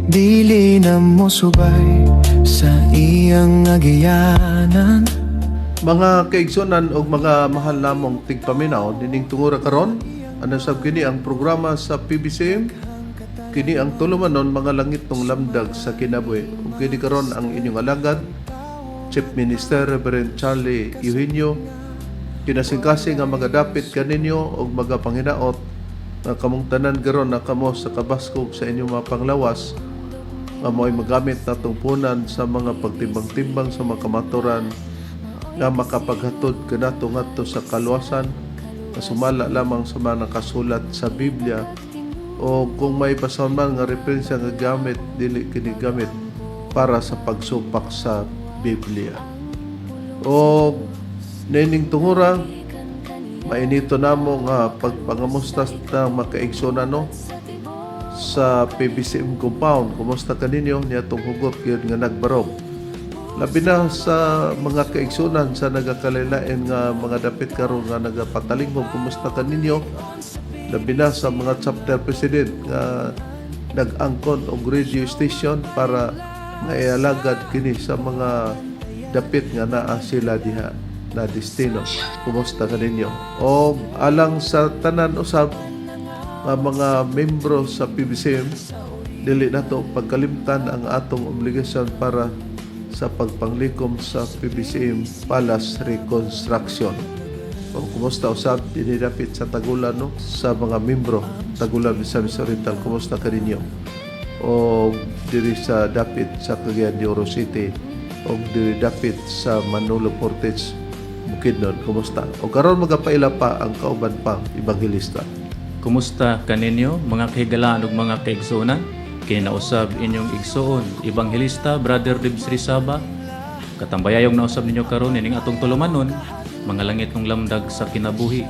Dili na mo subay sa iyang agianan. Mga kaigsunan og mga mahal namong tigpaminaw, nining tungura karon, ano sab kini ang programa sa PBCM, kini ang tulumanon Mga Langitnong Lamdag sa Kinabuhi. Ug kini karon ang inyong alagad, Chief Minister Reverend Charlie Eugenio, kinasingkasing nga magadapit kaninyo og magapanghinaot nga kamong tanan karon na kamo sa kabaskog sa inyong mga panglawas nga mo'y magamit natong punan sa mga pagtimbang-timbang sa mga kamaturan nga makapaghatod kanato ngadto sa kaluwasan na sumala lamang sa mga nakasulat sa Biblia, o kung may basahon man nga referensya nga gamit, dili kini gamit para sa pagsupak sa Biblia. O niining tungura, mainito namo nga pagpangamusta sa makaigsoon, no, sa PBCM compound. Kumusta kaninyo niatong hugot gyud nga nagbarog? Labi na sa mga kaigsunan sa nagakalilain nga mga dapit karon nga nagapatalinghog, kumusta kaninyo? Labi na sa mga chapter president nga nag-angkon og radio station para maialagad kini sa mga dapit nga naa sila diha na destino. Kumusta kaninyo? O alang sa tanan usab nga mga membro sa PBCM, dili nato pagkalimtan ang atong obligasyon para sa pagpanglikom sa PBCM Palace Reconstruction. O kumusta usab dinhi dapit sa Tagulan, no, sa mga membro Tagulan, Misamis Oriental, kumusta kaninyo? O diri sa dapit sa Cagayan de Oro City o diri dapit sa Manolo Fortich, Bukidnon, kumusta? O karon magapaila pa ang kauban pang ebanghelista. Kumusta kaninyo, mga kahigalaan ug mga kaigsuonan? Kini nausab inyong igsuon, Ebanghelista Brother Dibs Rizaba. Katambayayong nausab ninyo karon ining atong tulumanon, Mga Langitnong Lamdag sa Kinabuhi.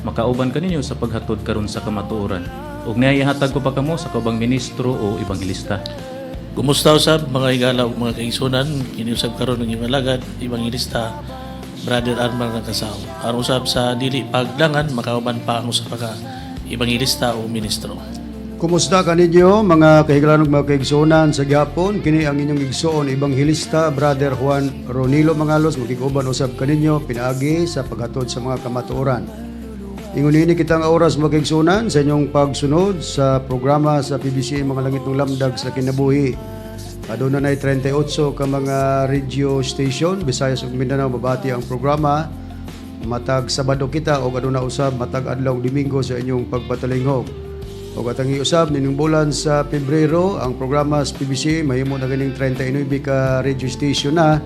Makauban kaninyo sa paghatod karon sa kamatuoran. Ug niyahatag ko pa kamo sa kaubang ministro o ebanghelista. Kumusta usab, mga higala ug mga kaigsunan? Kini usab karon ang inyong alagad, Ebanghelista Brother Arman Nagkasaw. Aron usab sa dili pagdangan, makauban pa ang usa ka ebanghelista o ministro. Kumusta kaninyo, mga kahigalaan ug mga kaigsuonan sa gihapon? Kini ang inyong igsoon, Ebanghelista Brother Juan Ronilo Mangalos, makig-uban usab kaninyo pinaagi sa paghatod sa mga kamatuoran. Ingon ini kita nga oras, mga kaigsuonan, sa inyong pagsunod sa programa sa PBC Mga Langitnong Lamdag sa Kinabuhi. Aduna nay 38 ka mga radio station, Visayas ug Mindanao, mabati ang programa matag Sabado kita og aduna usab matag adlaw Domingo sa inyong pagpatalinghog. Og atang usab nining bulan sa Pebrero, ang programa sa PBC mahimo na ganing 39 ka radio station na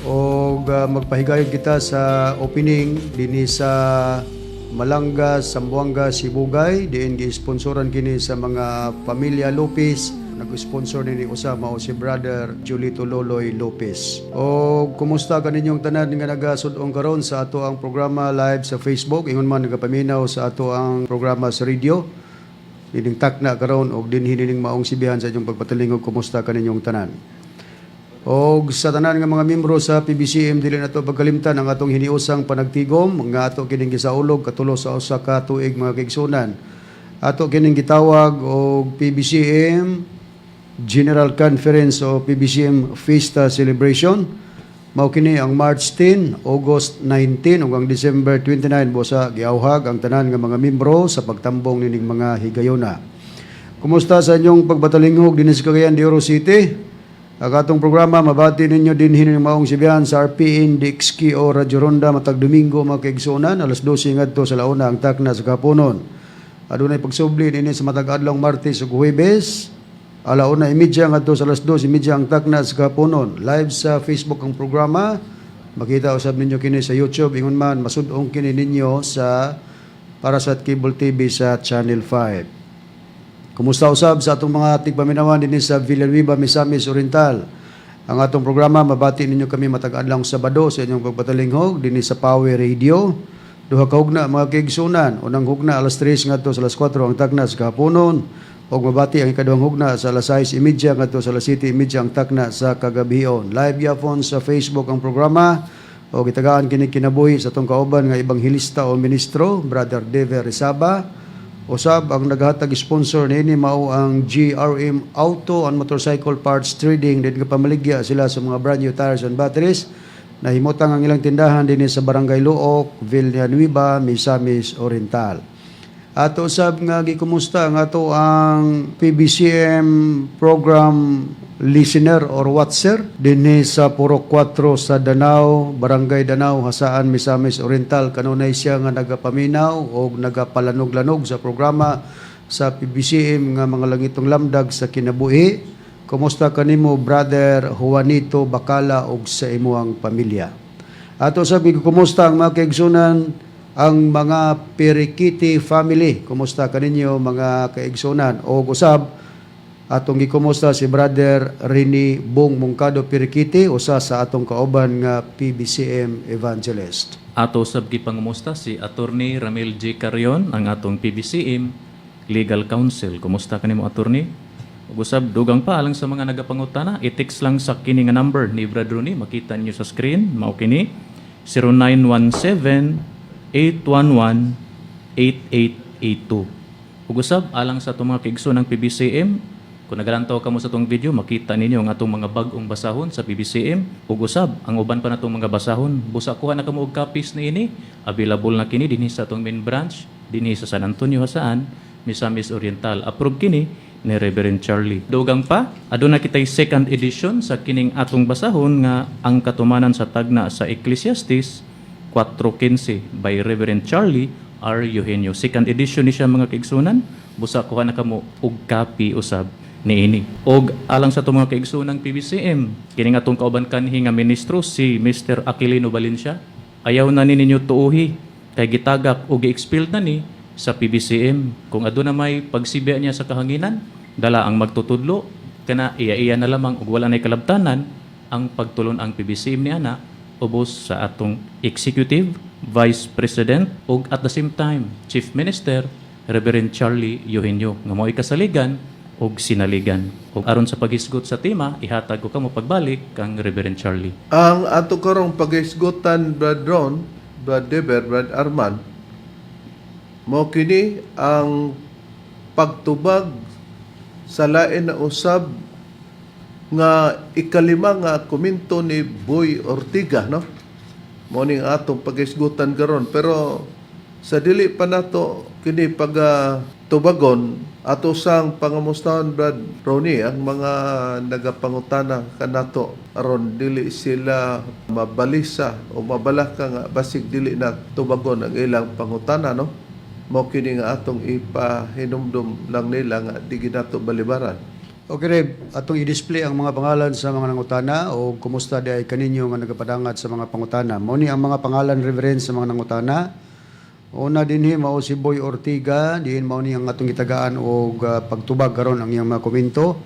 og magpahigayon kita sa opening dinhi sa Malanga, Zamboanga, Sibugay, diin gi-sponsoran kini sa mga pamilya Lopez. Nag-sponsor nini usa mao si Brother Julito Loloy Lopez. O kumusta kaninyong tanan nga nagasud-ong karon sa ato ang programa live sa Facebook, ingon man nagapaminaw sa ato ang programa sa radio nining takna karon og dinhi nining maong sibihan sa inyong pagpatalingog, kumusta kaninyong tanan? Og sa tanan nga mga membro sa PBCM, dili nato pagkalimtan ang atong hiniusang panagtigom nga ato kining gisaulog katulo sa usa ka tuig, mga kaigsunan. Ato kining gitawag og PBCM General Conference o PBCM Fiesta Celebration. Mao kini ang March 10, August 19 ug ang December 29. Busa giawhag ang tanan nga mga membro sa pagtambong nining mga higayona. Kumusta sa inyong pagbatalinghog dinhi sa Cagayan de Oro City? Ang atong programa mabati ninyo dinhi ning maong sibihan sa RPN DXK o Radyo Ronda matag Domingo, mga kaigsuonan, alas 12 ngadto sa launa ang takna sa kahaponon. Adunay pagsubli dinhi sa matag adlaw Martes ug Huwebes, 1:30 ngadto sa 2:30 ang takna sa kahaponon. Live sa Facebook ang programa. Makita usab ninyo kini sa YouTube, ingon man masud-ong kini ninyo sa para sa Cable TV sa Channel 5. Kumusta usab sa atong mga tigpaminawan dinhi sa Villanueva, Misamis Oriental? Ang atong programa mabati ninyo kami matag adlaw Sabado sa inyong pagpatalinghog dinhi sa Power Radio. Duha ka hugna, mga kaigsunan. Unang hugna alas 3 ngadto sa alas 4 ang takna sa kahaponon ug mabati ang ikaduhang hugna sa alas 6:30 ngadto sa alas 7:30 ang takna sa kagabion. Live gyapon sa Facebook ang programa o gitagaan kini kinabuhi sa atong kauban nga ebanghelista o ministro, Brother Dever Rizaba, Usab ang naghatag sponsor niini mao ang GRM Auto and Motorcycle Parts Trading din pamaligya sila sa mga brand new tires and batteries. Nahimutang ang ilang tindahan dinhi sa Barangay Looc, Villanueva, Misamis Oriental. Ato usab nga gikumusta ang ato ang PBCM program listener or watcher dinhi sa Purok 4 sa Danao, Barangay Danao, Jasaan, Misamis Oriental. Kanunay siya nga nagapaminaw o nagapalanog-lanog sa programa sa PBCM nga mga langitong lamdag sa kinabuhi. Kumusta kanimo, Brother Juanito Bacala, ug sa imuang pamilya? Ato sa kumusta ang mga kaigsunan, ang mga Perikiti family. Kumusta kaninyo, mga kaigsunan? O usab atong gikumusta si Brother Rini Bong Mungkado Perikiti, usa sa atong kauban nga PBCM evangelist. Ato sab gipangumusta si Attorney Ramil G. Carion, ang atong PBCM Legal Counsel. Kumusta kanimo, Attorney? Ug usab dugang pa alang sa mga nagapangutana, i-text lang sa kini nga number ni Brad Rooney, makita niyo sa screen, mao kini 0917 811 8882. Ug usab alang sa atong mga kaigsoon ng PBCM, kung nagalantaw kamo sa atong video, makita ninyo ang atong mga bag-ong basahon sa PBCM. Ug usab ang uban pa natong mga basahon, busa kuha na kamo og copies niini. Available na kini dinhi sa atong main branch, dinhi sa San Antonio, Jasaan, Misamis Oriental. Approve kini ni Reverend Charlie. Dugang pa, aduna kitay second edition sa kining atong basahon nga ang katumanan sa tagna sa Ecclesiastes 4:15 by Reverend Charlie R. Eugenio. Second edition ni siya, mga kaigsunan. Busa kuha na kamo og copy usab niini. Og alang sa atong mga kaigsunan ng PBCM, kini nga atong kauban kanhi nga ministro si Mr. Aquilino Valencia, ayaw na ni ninyo tuuhi kay gitagak o gi-expelled na ni sa PBCM. Kung aduna may pagsibya niya sa kahanginan, dala ang magtutudlo, kana iya-iya na lamang ug wala nay kalabtanan ang pagtulon ang PBCM ni ana ubos sa atong Executive Vice President ug at the same time Chief Minister Reverend Charlie Eugenio nga mao'y kasaligan ug sinaligan. Ug aron sa paghisgot sa tema, ihatag ko kamo pagbalik kang Reverend Charlie. Ang ato karong paghisgutan, Brad Ron, Brad Deber, Brad Arman, mao kini ang pagtubag sa lain na usab nga ikalima nga komento ni Boy Ortiga, no? Mao ning atong paghisgutan karon, pero sa dili pa nato kini pag tubagon, ato sang pangamustahan, Brad Ronnie, ang mga nagapangutana kanato aron dili sila mabalisa o mabalaka nga basig dili na tubagon ang ilang pangutana, no? Mao kini nga atong ipahinumdum lang nila nga di ginato balibaran. Okay, Reb, atong i-display ang mga pangalan sa mga nangutana o kumusta di ay kaninyo nga nagapadangat sa mga pangutana. Mao ni ang mga pangalan, Reverend, sa mga nangutana. Una dinhi mao si Boy Ortiga, diin mao ni ang atong gitagaan og pagtubag karon ang iyang mga komento.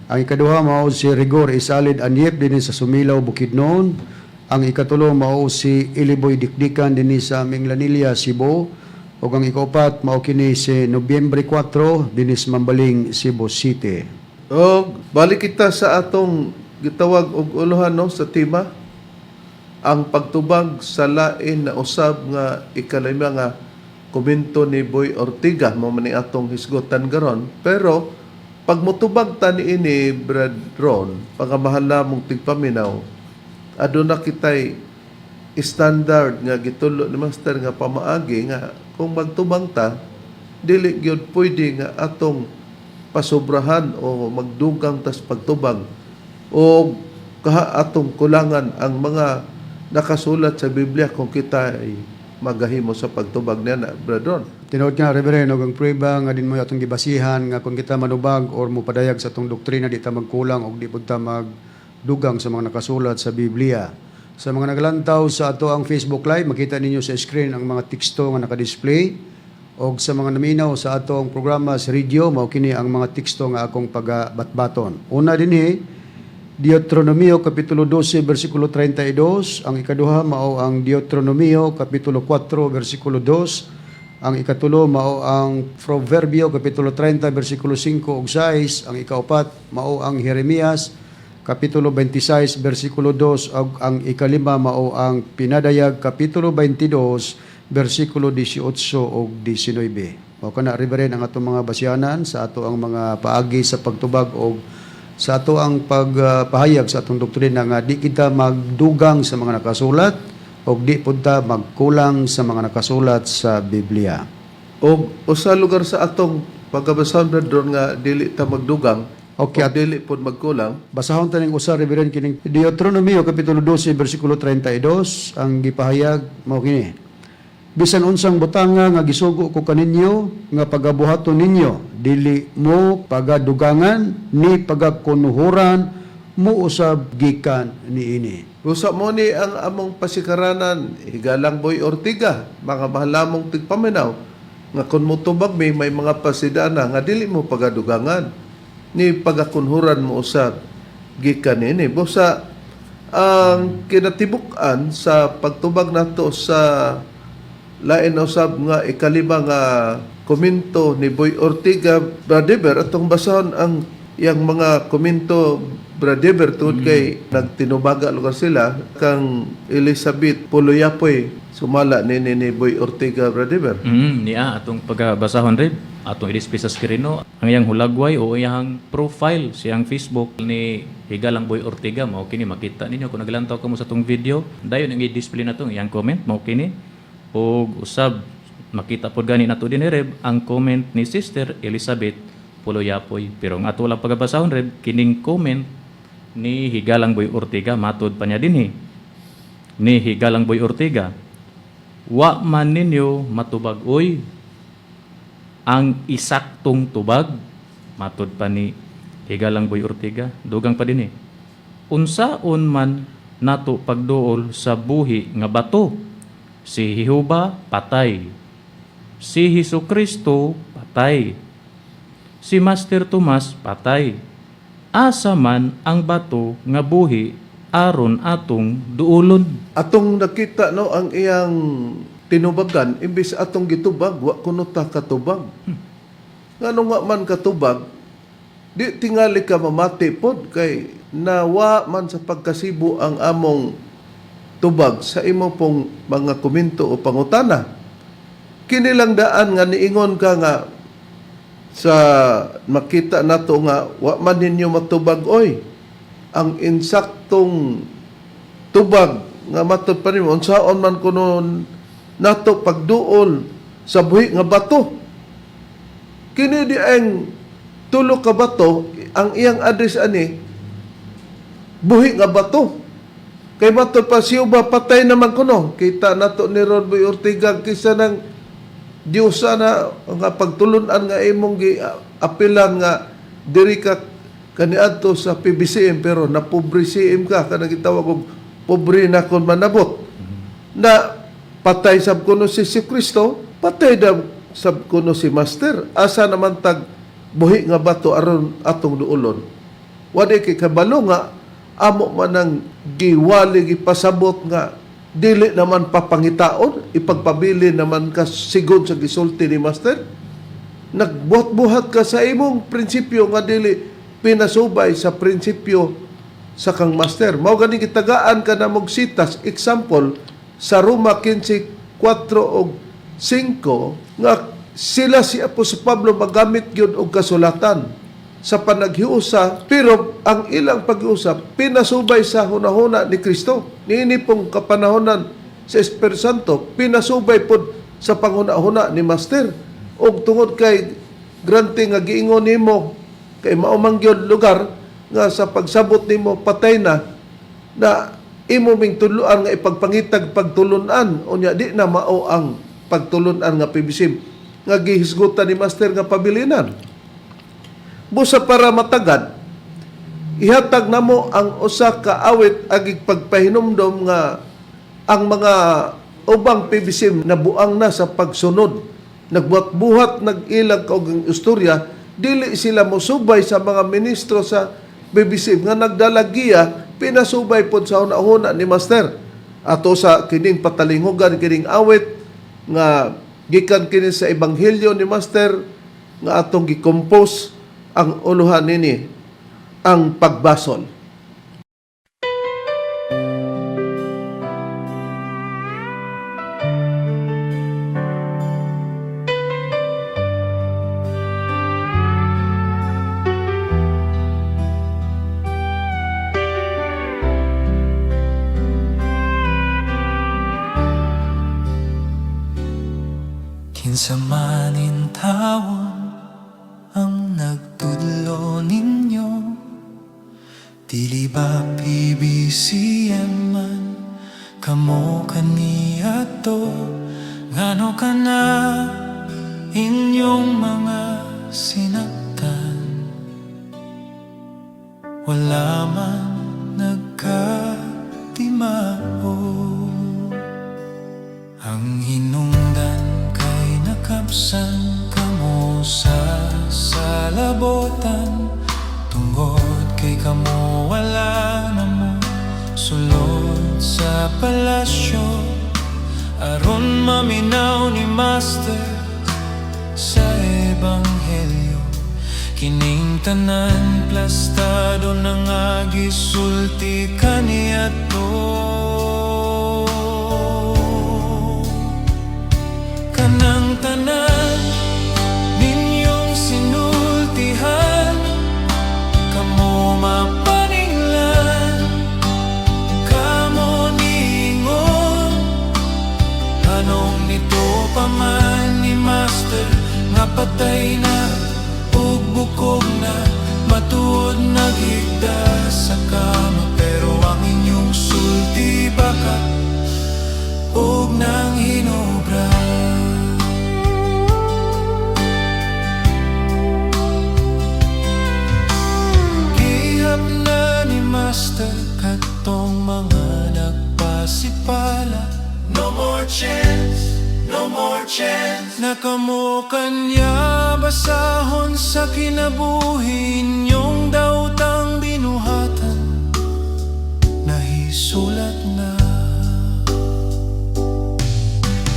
Ang ikaduha mao si Rigor Isalid Anyep dinhi sa Sumilaw, Bukidnon. Ang ikatulo mao si Iliboy Dikdikan dinhi sa Minglanilla, Cebu. Ug ang ikaupat mao kini si Nobyembre 4 dinhi sa Mambaling, Cebu City. O balik kita sa atong gitawag og uluhan, no, sa tema, ang pagtubag sa lain na usab nga ikalima nga komento ni Boy Ortiga. Mao man ni atong hisgotan karon, pero pag motubag ta niini, Brad Ron, pagamahal namong tigpaminaw, aduna kitay standard nga gitulo ni Master nga pamaagi nga kung magtubang ta, dili gyud pwede nga atong pasobrahan o magdugang tas pagtubag o kaha atong kulangan ang mga nakasulat sa Biblia kung kita ay magahimo sa pagtubag niya na, Brad Ron. Tinuod nga, Reverend, og ang prueba nga din mo atong gibasihan nga kung kita manubag or mopadayag sa atong doktrina, di ta magkulang og di pud ta magdugang sa mga nakasulat sa Biblia. Sa mga naglantaw sa ato ang Facebook Live, makita ninyo sa screen ang mga teksto nga naka-display. Og sa mga naminaw sa atong programa sa radio, mao kini ang mga teksto nga akong pagabatbaton. Una dinhi, Deuteronomio kapitulo 12 versikulo 32, ang ikaduha mao ang Deuteronomio kapitulo 4 versikulo 2, ang ikatulo mao ang Proverbio kapitulo 30 versikulo 5 ug 6, ang ikaupat mao ang Jeremias kapitulo 26 versikulo 2 ug ang ikalima mao ang Pinadayag kapitulo 22 versikulo 18 ug 19. Mao kana, Reverend, ang atong mga basyanan sa ato ang mga paagi sa pagtubag og sa ato ang pagpahayag sa atong doktrina nga di kita magdugang sa mga nakasulat og di pud ta magkulang sa mga nakasulat sa Biblia. O usa lugar sa atong pagkabasahon, Brad Ron, nga dili ta magdugang o dili pod magkulang. Basahon ta ning usa, Reverend, kining Deuteronomio kapitulo 12 bersikulo 32. Ang gipahayag mao kini: "Bisan unsang butanga nga gisugo ko kaninyo nga pagabuhaton ninyo, dili mo pagadugangan ni pagakunuhoran, mo usab gikan niini." Usa mo ni ang among pasikaranan, Higalang Boy Ortiga, mga mahalamong tigpaminaw, nga kung motubag may mga pasidana nga dili mo pagadugangan ni pagakunhuran mo usab gikan niini. Busa ang kinatibuk-an sa pagtubag nato sa lain usab nga ikalima nga komento ni Boy Ortiga, Brother, atong basahon ang iyang mga komento, Brother, tungod kay nagtinubaga lugar sila kang Elizabeth Puloyapoy sumala ni Boy Ortiga, Brother. Niya atong pagabasahon, Reb, atong i-display sa screen, no, ang iyang hulagway o iyang profile siyang Facebook ni Higalang Boy Ortiga mao kini. Makita ninyo kung naglantaw kamo sa atong video, dayon ang i-display nato ang iyang comment, mao kini. Ug usab makita pod gani nato dinhi, Reb, ang comment ni Sister Elizabeth Puloyapoy, pero ang ato lang pagabasahon, Reb, kining comment ni Higalang Boy Ortiga. Matod pa niya dinhi ni Higalang Boy Ortiga, "Wa man ninyo matubag oy ang isaktong tubag." Matod pa ni Higalang Boy Ortiga, dugang pa dinhi, "Unsaon man nato pagduol sa buhi nga bato? Si Jehova patay, si Hesus Kristo patay, si Master Tomas patay. Asa man ang bato nga buhi aron atong duolon?" Atong nakita, no, ang iyang tinubagan, imbis atong gitubag, wa kuno ta katubag. Ngano nga man katubag, di tingali ka mamati pod kay nawa man sa pagkasibo ang among tubag sa imo pong mga komento o pangutana. Kini lang daan nga niingon ka nga sa makita nato nga wa man ninyo matubag oy ang insaktong tubag nga matod pa nimo, unsaon man kuno nato pagduol sa buhi nga bato? Kini di ang tulo ka bato ang iyang address ani, buhi nga bato, kay matod pa siyo ba patay naman kuno. Kita nato ni Ron Boy Ortiga kisa ng Diyosa na nga pagtulunan nga imong gi apilan nga diri ka kaniadto sa PBCM, pero napobre CM ka, kanang gitawag og pobre na kon manabot na patay sab kuno si Kristo, patay daw sab kuno si Master. Asa naman tag buhi nga bato aron atong duolon? Wala kay kabalo nga amo man ang giwali, gipasabot nga dili naman papangitaon, ipagpabili naman ka sigon sa gisulti ni Master. Nagbuhat-buhat ka sa imong prinsipyo nga dili pinasubay sa prinsipyo sa kang Master. Mao gani gitagaan ka na sitas example sa Roma 15:4 og 5 nga sila si Apostol Pablo magamit gyud og kasulatan sa panaghiusa, pero ang ilang paghiusa pinasubay sa hunahuna ni Kristo niini pong kapanahonan sa Espiritu Santo, pinasubay pod sa panghuna-huna ni Master. Og tungod kay grante nga giingon nimo kay mao man gyud lugar nga sa pagsabot nimo patay na na imo ming tudloan nga ipagpangitag pagtulunan, unya di na mao ang pagtulunan nga PBC nga gihisgutan ni Master nga pabilinan. Busa para matagad, ihatag namo ang usa ka awit agig pagpahinumdom nga ang mga ubang PBC nabuang na sa pagsunod, nagbuhat-buhat, nag-ilag og ang istorya, dili sila mosubay sa mga ministro sa PBC nga nagdalagiya pinasubay pod sa una-una ni Master. Ato sa kining patalingugan kining awit nga gikan kini sa ebanghelyo ni Master nga atong gi-compose. Ang uluhan nini, Ang Pagbasol. Dili ba PBCM man kamo kaniadto? Ngano kana inyong mga sinaktan? Wala man nagkatimao. Ang hinungdan kay nakabsan kamo sa salabotan, tungod kay kamo wala na mo sulod sa palasyo aron maminaw ni Master sa ebanghelyo. Kining tanan plastado na nga gisulti kaniadto. Kanang tanan ninyong sinultihan, kamo mapaninglan, kamo niingon. Anong nito pa man ni Master nga patay na ug bukog na, matuod naghigda sa kama, pero ang inyong sulti baka ug nang hinobra. Gihap na ni Master katong mga nagpasipala. No more chance, no more chance na kamo kanya basahon sa kinabuhi inyong daotang binuhatan, nahisulat na.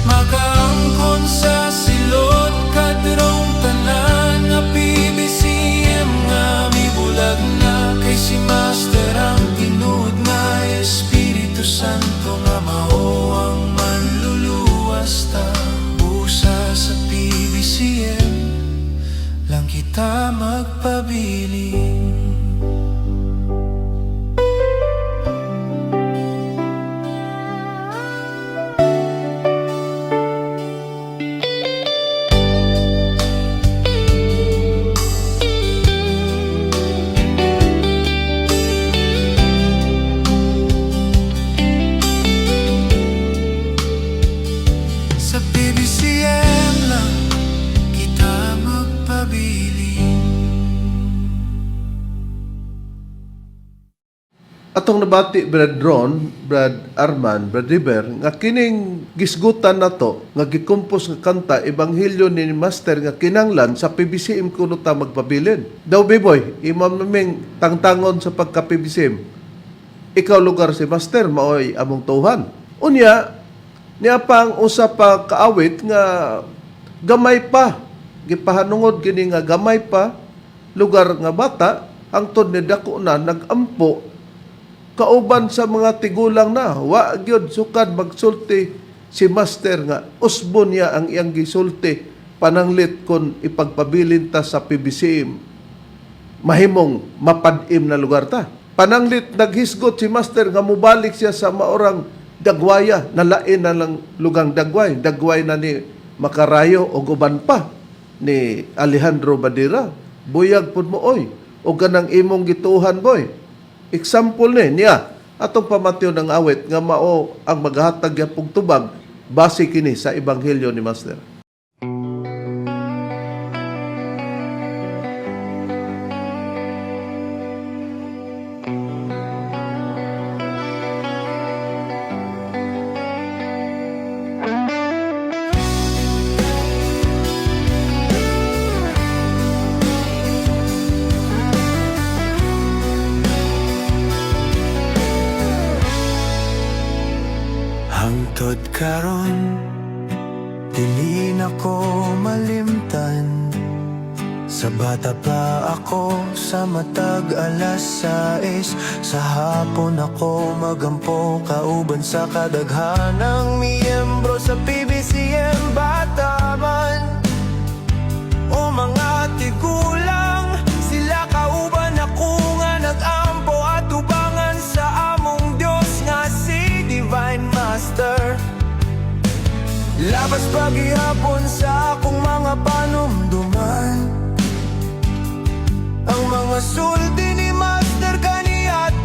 Makaangkon sa silot kadrong tanan nga PBCM nga mibulag na, kay si Master ang tinuod nga Espiritu Santo nga mao ang manluluwas ta. Busa sa PBCM lang kita magpabilin. Sa PBCM lang kita magpabilin. Atong nabati, Brad Ron, Brad Arman, Brad River, nga kining gisgutan nato nga gikompos nga kanta ebanghelyo ni Master nga kinanglan sa PBCM kuno ta magpabilin. Daw Biboy, imam naming tangtangon sa pagka PBCM. Ikaw lugar si Master maoy among tuhan. Unya niya pa ang usa pa kaawit nga gamay pa gipahanungod kini nga gamay pa lugar nga bata hangtod ni dako na nagampo kauban sa mga tigulang na wa gyud sukad magsulti si Master nga usbon niya ang iyang gisulti pananglit kon ipagpabilin ta sa PBCM mahimong mapad-im na lugar ta. Pananglit naghisgot si Master nga mubalik siya sa maorang dagwaya, nalain na lang lugang dagway, dagway na ni Makarayo o uban pa ni Alejandro Badira. Buyag pud mo oy o ganang imong gituhan boy. Example ni niya atong pamatyo ng awit nga mao ang maghatag gyapong tubag base kini sa ebanghelyo ni Master. Hangtod karon dili na ko malimtan. Sa bata pa ako, sa matag 6:00 sa hapon ako magampo kauban sa kadaghanang miyembro sa PBCM, bata man o mga tigulang. Sila kauban ako nga nag-ampo at ubangan sa among Diyos nga si Divine Master. Labas pagihapon sa akong mga panumduman ang mga sulti ni Master kaniadto.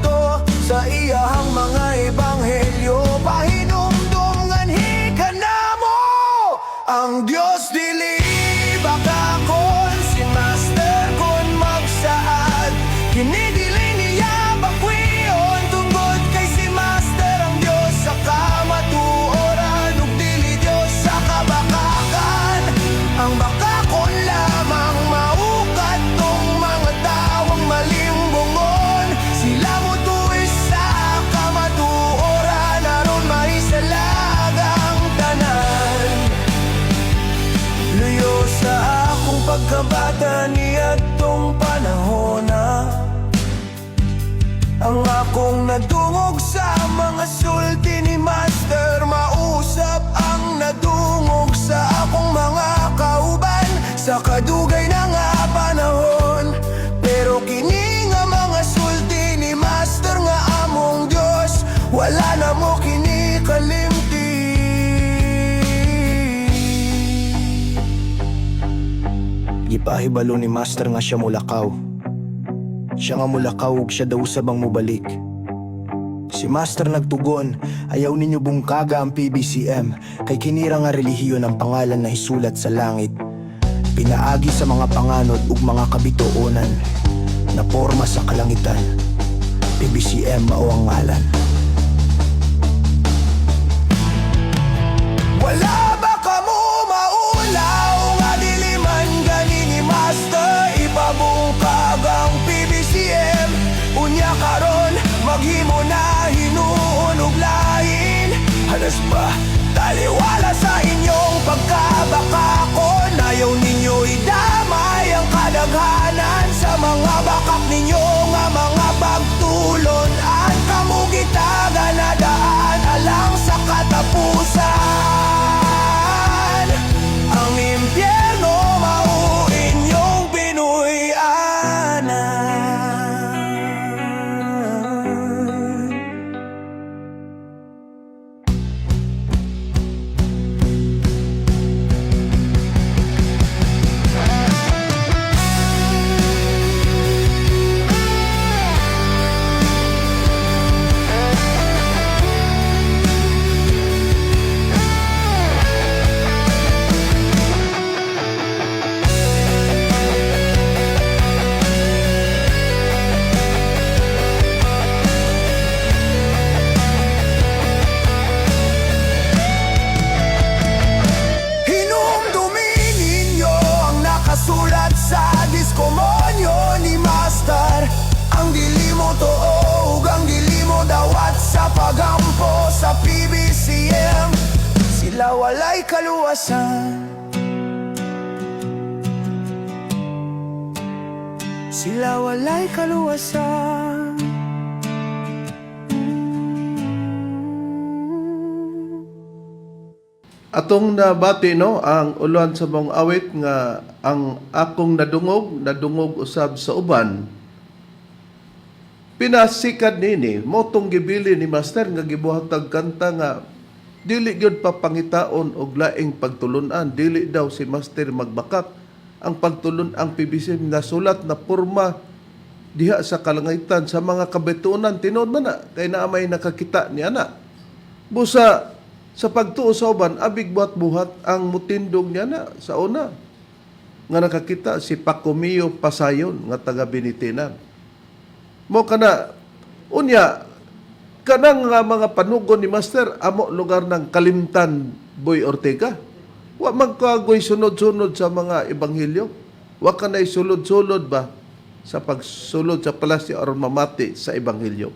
Akong nadungog sa mga sulti ni Master, mausap ang nadungog sa akong mga kauban sa kadugay na nga panahon. Pero kini nga mga sulti ni Master nga among Diyos, wala na mo kini kalimti. Gipahibalo ni Master nga siya mulakaw. Siya nga mulakaw ug siya daw usab ang mubalik. Si Master nagtugon, "Ayaw ninyo bungkaga ang PBCM kay kinira nga relihiyon ang pangalan na isulat sa langit. Pinaagi sa mga panganod ug mga kabituonan na porma sa kalangitan. PBCM mao ang ngalan." Wala ba kamo maulaw nga dili man gani ni Master ipabungkag ang PBCM? Unya karon maghimo na hinuon og lain. Hadas ba taliwala sa inyong pagkabakakon? Ayaw ninyo idamay ang kadaghanan sa mga bakak ninyo nga mga pagtulon. Ang kamugitaga na daan alang sa katapusan. Ang impyerno mao inyong Pinoy-anan. Hinumdumin ninyo ang nakasulat sa diskomonyo ni Master. Ang dili mo tuo ug ang dili mo dawat sa pagampo sa PBCM, sila walay kaluwasan. Sila walay kaluwasan. Atong nabati, no, ang ulan sa mong awit nga ang akong nadungog, nadungog usab sa uban. Pinasikat nini motong gibili ni Master nga gibuhatag kanta nga dili gyud papangitaon og laing pagtulunan, dili daw si Master magbakak ang pagtulun ang PBC nasulat na porma diha sa kalangitan sa mga kabituonan. Tinuod man na kay naa may nakakita ni ana. Busa sa pagtuo sa uban, abig buhat-buhat ang mutindog niya na sa una nga nakakita si Pacomio Pasayon nga taga Binitinan. Mo kana unya kanang nga mga panugon ni Master amo lugar ng Kalimtan Boy Ortega. Wa man kagoy sunod-sunod sa mga ebanghelyo. Wa kanay sulod-sulod ba sa pagsulod sa palasyo aron mamati sa ebanghelyo.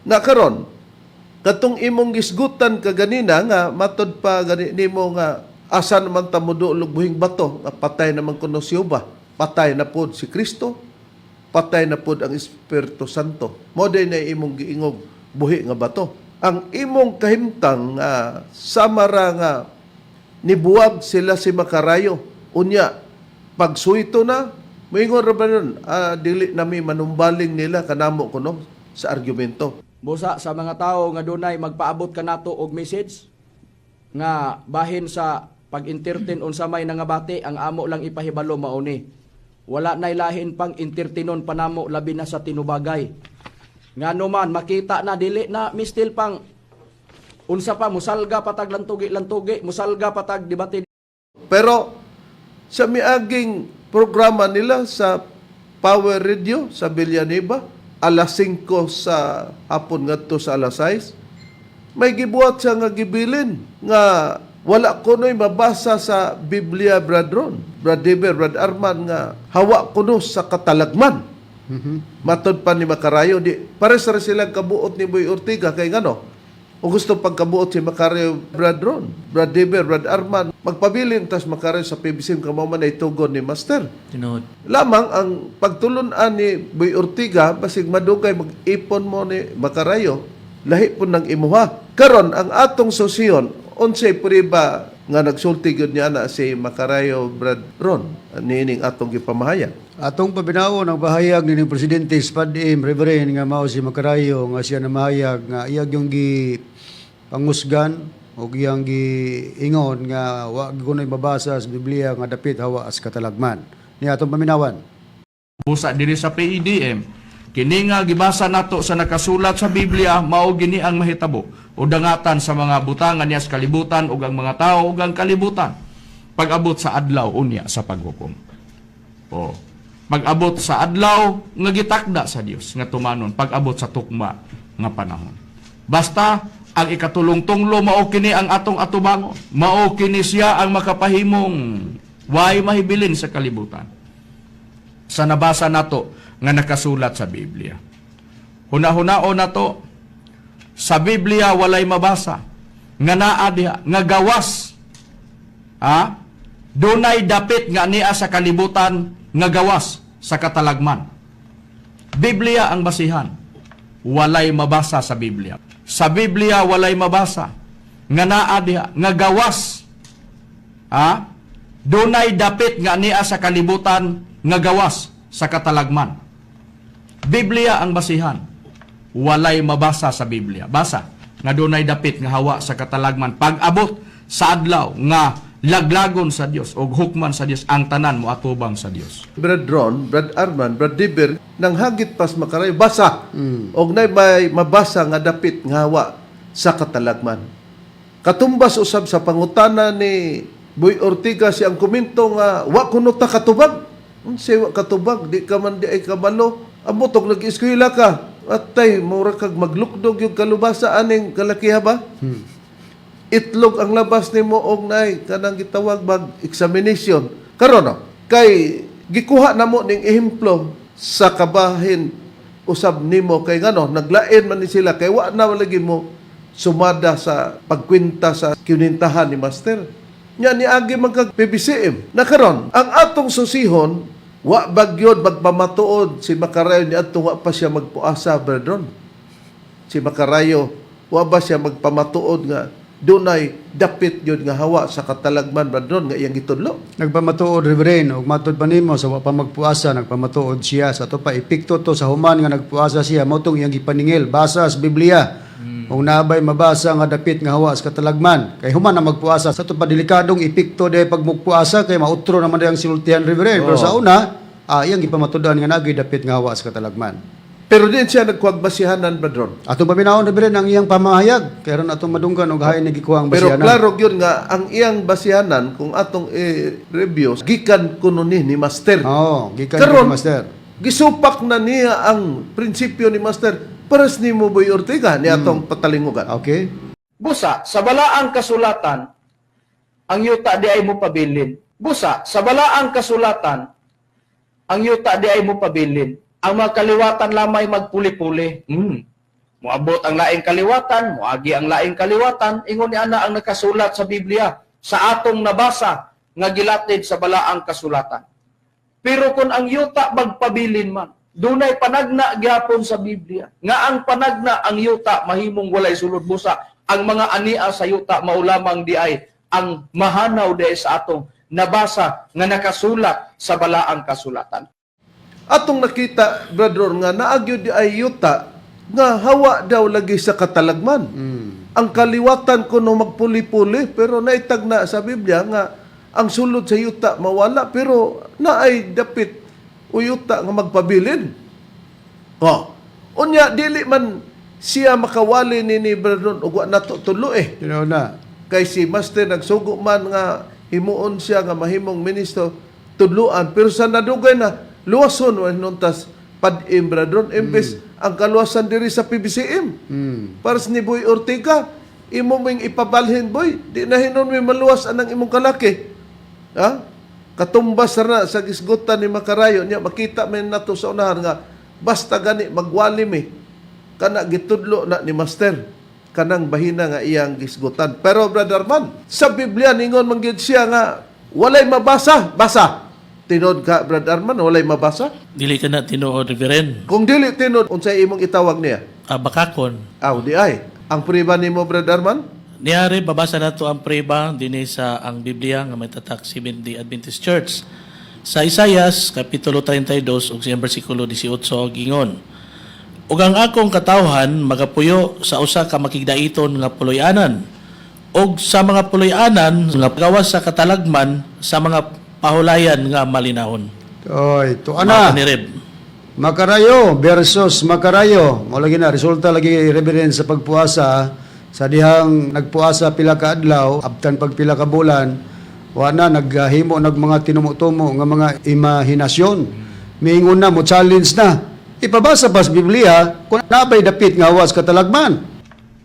Na karon katong imong gisgutan kaganina nga matod pa gani nimo nga asa naman ta moduol og buhing bato nga patay naman kuno si Uba, patay na pod si Kristo, patay na pod ang Espiritu Santo, mo day na imong giingog buhi nga bato ang imong kahimtang nga samara nga nibuwag sila si Makarayo. Unya pagsuito na moingon ra ba nun, dili nami manumbaling nila kanamo kuno sa argumento. Busa sa mga tao nga dunay magpaabot kanato og message nga bahin sa pag-entertain unsa may nangabati, ang amo lang ipahibalo mao ni. Wala nay lahin pang entertainon panamo labi na sa tinubagay. Ngano man makita na dili na mistil pang unsa pa musalga patag lantugi lantugi musalga patag debate. Pero sa miaging programa nila sa Power Radio sa Villanueva, alas 5 sa hapon ngadto sa alas 6, may gibuhat siya nga gibilin nga wala kuno'y mabasa sa Biblia, Brad Ron, Brad Deber, Brad Arman, nga hawa kuno sa katalagman. Matod pa ni Makarayo, di pares ra silang kabuot ni Boy Ortega kay ngano. O gusto pagkabuot si Makarayo, Brad Ron, Brad Deber, Brad Arman, magpabilin tas Makarayo sa PBCM kamo man ay tugon ni Master. Tinuod. Lamang ang pagtulunan ni Boy Ortiga, basig madugay mag-ipon mo ni Makarayo, lahi po ng imuha. Karon ang atong sosiyon, unsay puriba nga nagsulti gyud niya na si Makarayo, Brad Ron, niining atong gipamahayag? Atong pabinawon ang bahayag ni Presidente Spadim Reverend nga mao si Makarayo nga siya namahayag nga iyag yung gi pangusgan o iyang giingon nga wa kunoy mabasa sa Biblia nga dapit hawa as katalagman. Ni atong paminawan. Busa diri sa PEDM, kini nga gibasa nato sa nakasulat sa Biblia mao gini ang mahitabo o dangatan sa mga butangan niya sa kalibutan ug ang mga tao ug ang kalibutan pag-abot sa adlaw unya sa paghukom. O pag-abot sa adlaw nga gitakda sa Dios nga tumanon pag-abot sa tukma nga panahon. Basta ang ikatulong tunglo mao kini ang atong atubangon. Mao kini siya ang makapahimong way mahibilin sa kalibutan sa nabasa nato nga nakasulat sa Biblia. Huna-hunao nato sa Biblia walay mabasa nga naa diha nga gawas, ha, dunay dapit nga nia sa kalibutan nga gawas sa katalagman. Biblia ang basihan. Walay mabasa sa Biblia. Sa Biblia walay mabasa nga naa diha nga gawas, ha, dunay dapit nga nia sa kalibutan nga gawas sa katalagman. Biblia ang basihan. Walay mabasa sa Biblia. Basa nga dunay dapit nga hawa sa katalagman pag-abot sa adlaw nga laglagon sa Dios og hukman sa Dios ang tanan moatubang sa Dios. Brad Ron, Brad Arman, Brad Deber, nang hagit pas Makarayo, basa. Og nay may mabasa nga dapit nga hawa sa katalagman. Katumbas usab sa pangutana ni Boy Ortiga siyang komento nga wa kuno ta katubag. Unsay wa katubag, di ka man di ay kabalo. Amot og nag-eskwela ka. Atay, mura kag maglukdog yung kalubasa aning kalakiha ba? Itlog ang labas nimo og nay kanang gitawag bag examination. Karon no, kay gikuha namo ning ehemplo sa kabahin usab nimo kay ngano naglain man ni sila kay wa na lagi mo sumada sa pagkwenta sa kinintahan ni master. Nya niagi man kag PBCM. Na karon ang atong susihon wa bagyod magpamatuod si Makarayo ni adto wa pa siya magpuasa, brethren. Si Makarayo, wa ba siya magpamatuod nga dunay dapit yun nga hawa sa katalagman, brethren, nga iyang gitudlo? Nagpamatuod, Reverend, ug matud pa nimo sa wa pa magpuasa nagpamatuod siya sa ato pa epekto to sa human nga nagpuasa siya mao tong iyang gipaningil basa sa Biblia. Ug naabay mabasa nga dapit nga hawa sa katalagman kay human na magpuasa sa ato pa delikadong epekto day pag magpuasa kay mautro naman day ang sinultihan, Reverend. Pero sa una iyang gipamatudan nga nagay dapit nga hawa sa katalagman. Pero din siya nagkuwag basihanan, brethren. Atong paminawon, Reverend, ang iyang pamahayag kay aron atong madunggan og hain ni gikuha ang Pero basihanan. klaro gyud nga ang iyang basihanan kung atong i-review gikan kuno ni master. Oo, gikan Karon, ni Master. Gisupak na niya ang prinsipyo ni master pares nimo Boy Ortega ni atong patalingugan. Okay. Busa, sa balaang kasulatan, ang yuta di ay mo pabilin. Busa, sa balaang kasulatan, ang yuta di ay mo pabilin. Ang mga kaliwatan lamay magpuli-puli. Moabot ang laing kaliwatan, moagi ang laing kaliwatan, ingon ni ana ang nakasulat sa Biblia, sa atong nabasa nga gilatid sa balaang kasulatan. Pero kung ang yuta magpabilin man, dunay panagna gyapon sa Biblia. Nga ang panagna ang yuta mahimong walay sulod busa. Ang mga ania sa yuta mao lamang di ay ang mahanaw di ay sa atong nabasa nga nakasulat sa balaang kasulatan. Atong nakita, brother, nga naagyo di ay yuta nga hawa daw lagi sa katalagman. Ang kaliwatan kuno magpuli-puli pero naitag na sa Biblia nga ang sulod sa yuta mawala pero naay dapit o yuta nga magpabilin. Oh. Unya dili man siya makawali ni brother ug wa nato tulo eh. Tinuod na. Kay si master nagsugo man nga himuon siya nga mahimong ministro tudluan pero sa nadugay na luwason wa hinuntas pad-im, brethren, imbes ang kaluwasan diri sa PBCM para sa ni Boy Ortega imo ming ipabalhin, boy, di na hinon mi maluwas anang imong kalaki, ha, katumbas ra sa gisgutan ni Makarayo. Nya makita man nato sa unahan nga basta gani magwali mi kana gitudlo na ni master. Kanang bahina nga iyang gisgutan. Pero Brother Man, sa Biblia ningon man gyud siya nga walay mabasa, basa. Tinuod ka, Brother Arman, walay mabasa? Dili ka na tinuod, Reverend. Kung dili tinuod, unsay imong itawag niya? Ah, bakakon. Aw, di ay. Ang priba nimo, Brother Arman? Niari, babasa nato ang preba dinhi sa ang Biblia nga may tatak Seventh-day Adventist Church. Sa Isayas, Kapitulo 32, ug siyang bersikulo 18, gingon: "Ug ang akong katawhan magapuyo sa usa ka makigdaiton nga puloy-anan, ug sa mga puloy-anan nga gawas sa katalagman, sa mga pahulayan nga malinahon." Oy, to ana. Mga ni Reb. Makarayo versus makarayo. Mao lagi na resulta lagi, Reverend, sa pagpuasa sa dihang nagpuasa pila ka adlaw, abtan pag pila ka bulan, wa na naghimo nag mga tinumo-tumo nga mga imahinasyon. Miingon na mo, challenge na. Ipabasa pa sa Biblia kung nabay dapit nga hawas katalagman.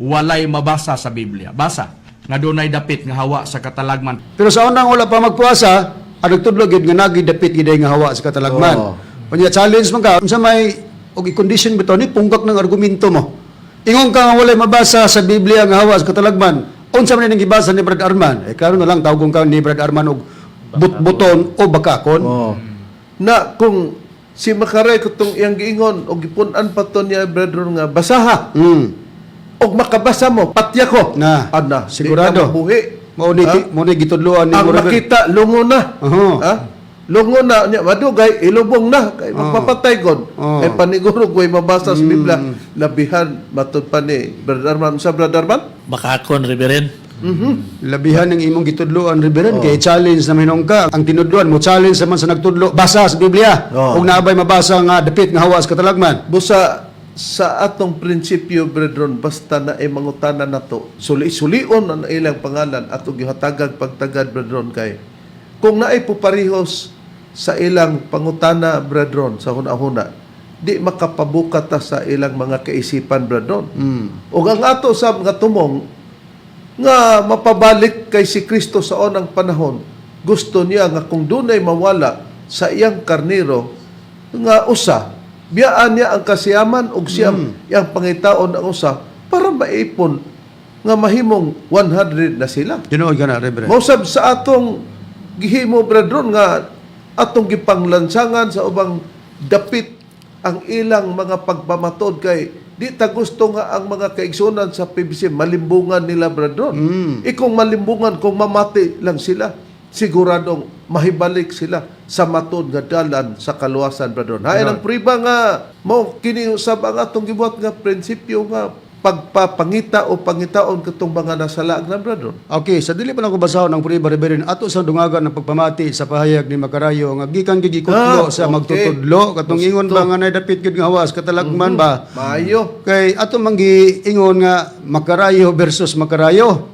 Walay mabasa sa Biblia. Basa nga dunay dapit nga hawa sa katalagman. Pero sa unang wala pa magpuasa, ang nagtudlo gyud nga nagi dapit gyud nga hawa sa katalagman. Oo. Unya challenge man ka, unsa may og i-condition bitaw ni punggak ng argumento mo. Ingon ka nga walay mabasa sa Biblia nga hawa sa katalagman. Unsa man ning gibasa ni Brad Arman? Eh klaro na lang tawgon ka ni Brad Arman og butbuton o bakakon. Oh. Na kung si Makaray kutong iyang giingon og gipun-an pa to niya, Brother, nga basaha. Og makabasa mo, patya ko. Na. Ana, di Sigurado. ka mabuhi. Mao ni Ha? mao ni gitudloan ni Ang mo, Reverend. makita lungo na. Oho. Ha? Lungo na niya, madugay ilubong na kay magpapatay god. Oo. Kay paniguro ko'y mabasa sa Biblia, labihan matud pa ni Brother Arman sa Brother Arman. Bakakon, Reverend. Labihan ng imong gitudloan, Reverend, kay challenge na minong ka. Ang tinudloan mo, challenge naman sa nagtudlo, basa sa Biblia. Oo. Ug naabay mabasa nga dapit nga hawa sa katalagman. Busa sa atong prinsipyo, brethren, basta na ay mangutana nato, suli-sulion ang ilang pangalan at ug gihatagag pagtagad, brethren, kay kung naay puparihos sa ilang pangutana, brethren, sa huna-huna, di makapabuka ta sa ilang mga kaisipan, brethren. Ug ang ato sa mga tumong nga mapabalik kay si Kristo sa onang panahon, gusto niya nga kung dunay mawala sa iyang karniro nga usa, biyaan niya ang kasiyaman ug siyam iyang pangitaon ang usa para maipon nga mahimong 100 na sila. Tinuod ka na, Reverend. Mausab sa atong gihimo, brethren, nga atong gipanglansangan sa ubang dapit ang ilang mga pagpamatod kay di ta gusto nga ang mga kaigsunan sa PBC malimbungan nila, brethren. Ikong malimbungan kung mamati lang sila, siguradong mahibalik sila sa matod nga dalan sa kaluwasan, brethren. Hain ang priba nga mao kini usab ang atong gibuhat nga prinsipyo nga pagpapangita o pangitaon katong mga nasalaag na, brethren. Okay, sa dili pa lang ko basahon ang priba, Reverend, ato sa dungagan ng pagpamati sa pahayag ni Makarayo nga gikan gigikutlo sa magtutudlo katong ingon ba nga nay dapit gid nga hawas katalagman ba? Maayo. Kay ato man giingon nga Makarayo versus Makarayo.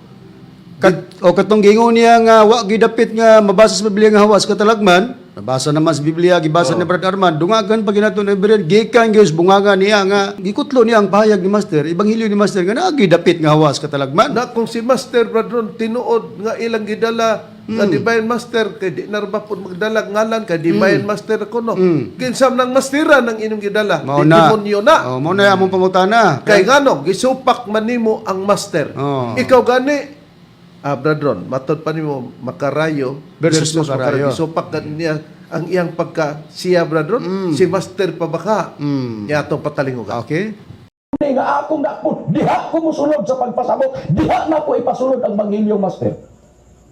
Kat, o katong giingon niya nga wa gidapit nga mabasa sa Biblia nga hawas katalagman, nabasa naman sa Biblia, gibasa ni Brad Arman, dungagan pa ginato ni Reverend, gikan gyud sa bunganga niya nga gikutlo niya ang pahayag ni Master, ebanghelyo ni Master nga naa gidapit nga hawas katalagman. Na kung si Master Bradron tinuod nga ilang gidala nga Divine Master kay di narba pud magdala ngalan kay Divine Master kuno. Ginsam nang mastera ng inyong gidala. Mao Di na. demonyo na. Oh, mao na among pangutana. Kay ngano gisupak man nimo ang master. Oh. Ikaw gani ah Bradron, matod pa nimo Makarayo Versus Makarayo. Gisupak gani niya ang iyang pagka siya, Bradron, si Master pa baka. Niya atong patalingugan. Okay. Ni nga akong dakpon, diha ko musulod sa pagpasabot, diha na ko ipasulod ang Bangilyo, Master.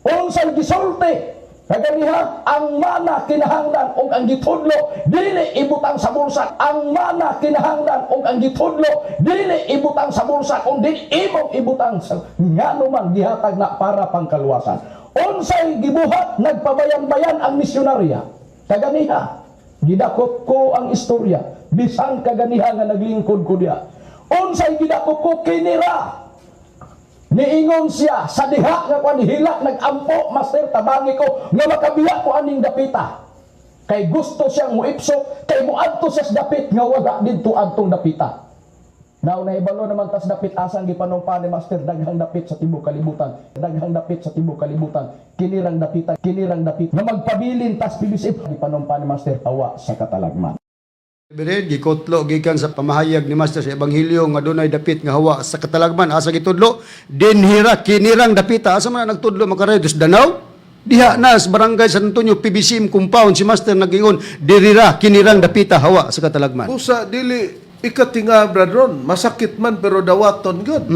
Unsay gisulti kaganiha? Ang mana kinahanglan og ang gitudlo dili ibutang sa bulsa. Ang mana kinahanglan og ang gitudlo dili ibutang sa bulsa, kung dili imong ibutang sa ngano man gihatag na para pangkaluwasan. Unsay gibuhat? Nagpabayan-bayan ang misyonarya. Kaganiha gidakop ko ang istorya bisan kaganiha nga naglingkod ko diha. Unsay gidakop ko? Kinira. Niingon siya sa diha nga kwan hilak nagampo, Master, tabangi ko nga makabiya ko aning dapita. Kay gusto siyang muipso kay muadto siya sa dapit nga wala didto adtong dapita. Now nahibalo naman tas dapit asang gipanumpa ni Master, daghang dapit sa tibuok kalibutan, daghang dapit sa tibuok kalibutan. Kinirang dapita, kinirang dapit nga magpabilin tas PBC gipanumpa ni Master hawa sa katalagman. Bered, gikotlo gikan sa pamahayag ni Master sa Ebanghelyo nga dunay dapit nga hawa sa katalagman. Asa gitudlo? Dinhira kinirang dapita. Asa man na nagtudlo, makaredos Danao? Diha na sa Barangay San Antonio, PBCM compound, si Master nagingon dirira kinirang dapita hawa sa katalagman. Busa dili ikatinga, brethren, masakit man pero dawaton gyud.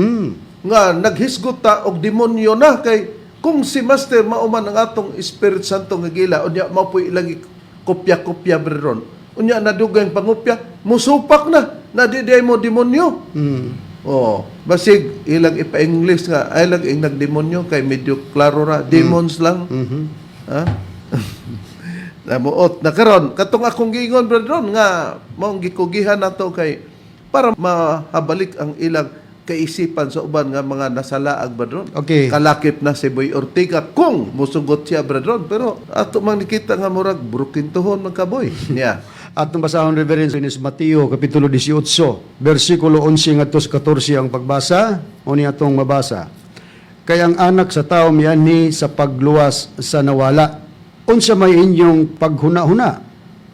Nga naghisgot ta og demonyo na, kay kung si Master mao man ang atong Espiritu Santo nga gila, unya mao po'y ilang kopya-kopya, brethren. Unya nadugay ang pangopya, musupak na na di diay mo demonyo. Oh, basig ilang ipa-English nga ay lang ing nagdemonyo kay medyo klaro ra, demons lang. Ha? Namuot na karon katong akong giingon, brethren, nga maong gikugihan nato kay para mahabalik ang ilang kaisipan sa uban nga mga nasalaag, brethren. Kalakip na si Boy Ortega kung musugot siya, brethren, pero ato man nakita nga murag brukintuhon man ka, boy. Yeah. Atong basahon, Reverend, is Mateo Kapitulo 18, versikulo 11 ngadto sa 14 ang pagbasa, uni atong mabasa. "Kay ang Anak sa Tao mianhi sa pagluwas sa nawala. Unsa may inyong paghuna-huna?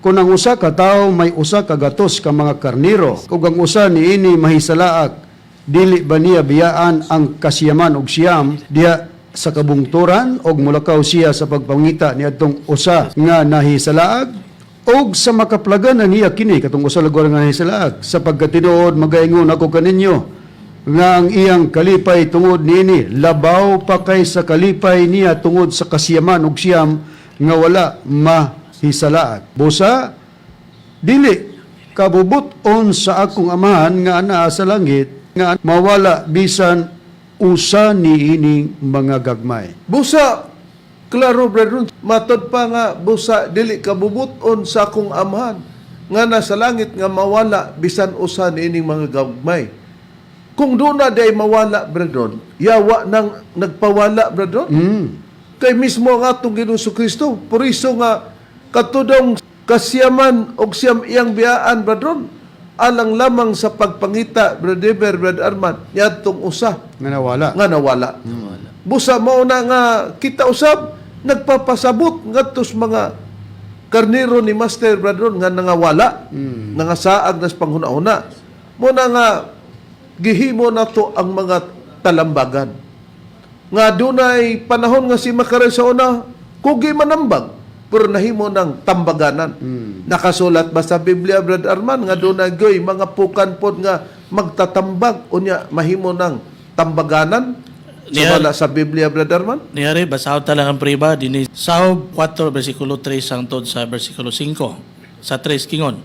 Kung ang usa ka tawo may 100 ka mga karniro, ug ang usa niini mahisalaak, dili ba niya biyaan ang 99 diha sa kabungturan og mulakaw siya sa pagpangita niadtong usa nga nahisalaag? Og sa makaplagan na niya kini katong usa lugar nga nahisalaag, sa pagkatinuod magaingon ako kaninyo nga ang iyang kalipay tungod niini labaw pa kay sa kalipay niya tungod sa 99 nga wala mahisalaag. Busa dili kabubut-on sa akong Amahan nga anaa sa langit nga mawala bisan usa niining mga gagmay." Busa klaro, brethren, matod pa nga busa dili kabubuton sa akong Amahan nga nasa langit nga mawala bisan usa niining mga gagmay. Kung doon na day mawala, brethren, yawa nang nagpawala, brethren. Kay mismo ang atong Ginoong Kristo, puriso nga katudong 99 iyang biyaan, brethren, alang lamang sa pagpangita, Brother Deber, Brother Arman, yadtong usa nga nawala. Nga nawala. Busa mao na nga kita usab nagpapasabot ngadto sa mga karnero ni Master, brethren, nga nangawala, nangasaag nas panghuna-huna. Mo na nga gihimo nato ang mga talambagan. Nga dunay panahon nga si Makaray sa una, kugi manambag, pero nahimo ng tambaganan. Nakasulat ba sa Biblia, Brad Arman, nga dunay goy mga pukan pod nga magtatambag, unya mahimo ng tambaganan? Sumala sa Biblia, Brad Arman? Niyari, basahon ta lang ang priba dinhi sa Job 4 versikulo 3 hangtod sa versikulo 5. Sa 3 kingon: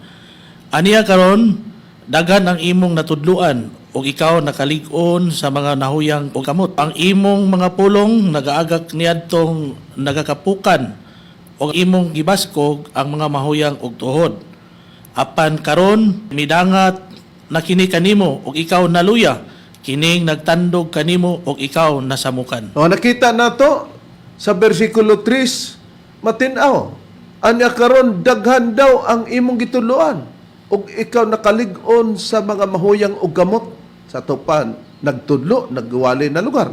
"Aniya karon daghan ang imong natudluan ug ikaw nakalig-on sa mga nahuyang og kamot. Ang imong mga pulong nagaagak niadtong nagakapukan ug imong gibaskog ang mga mahuyang og tuhod. Apan karon midangat na kini kanimo ug ikaw naluya, kining nagtandog kanimo ug ikaw nasamukan." O, nakita nato sa versikulo 3, matinaw. "Anya karon daghan daw ang imong gitudloan ug ikaw nakalig-on sa mga mahuyang og gamot." Sa tupan nagtudlo, nagwali na lugar.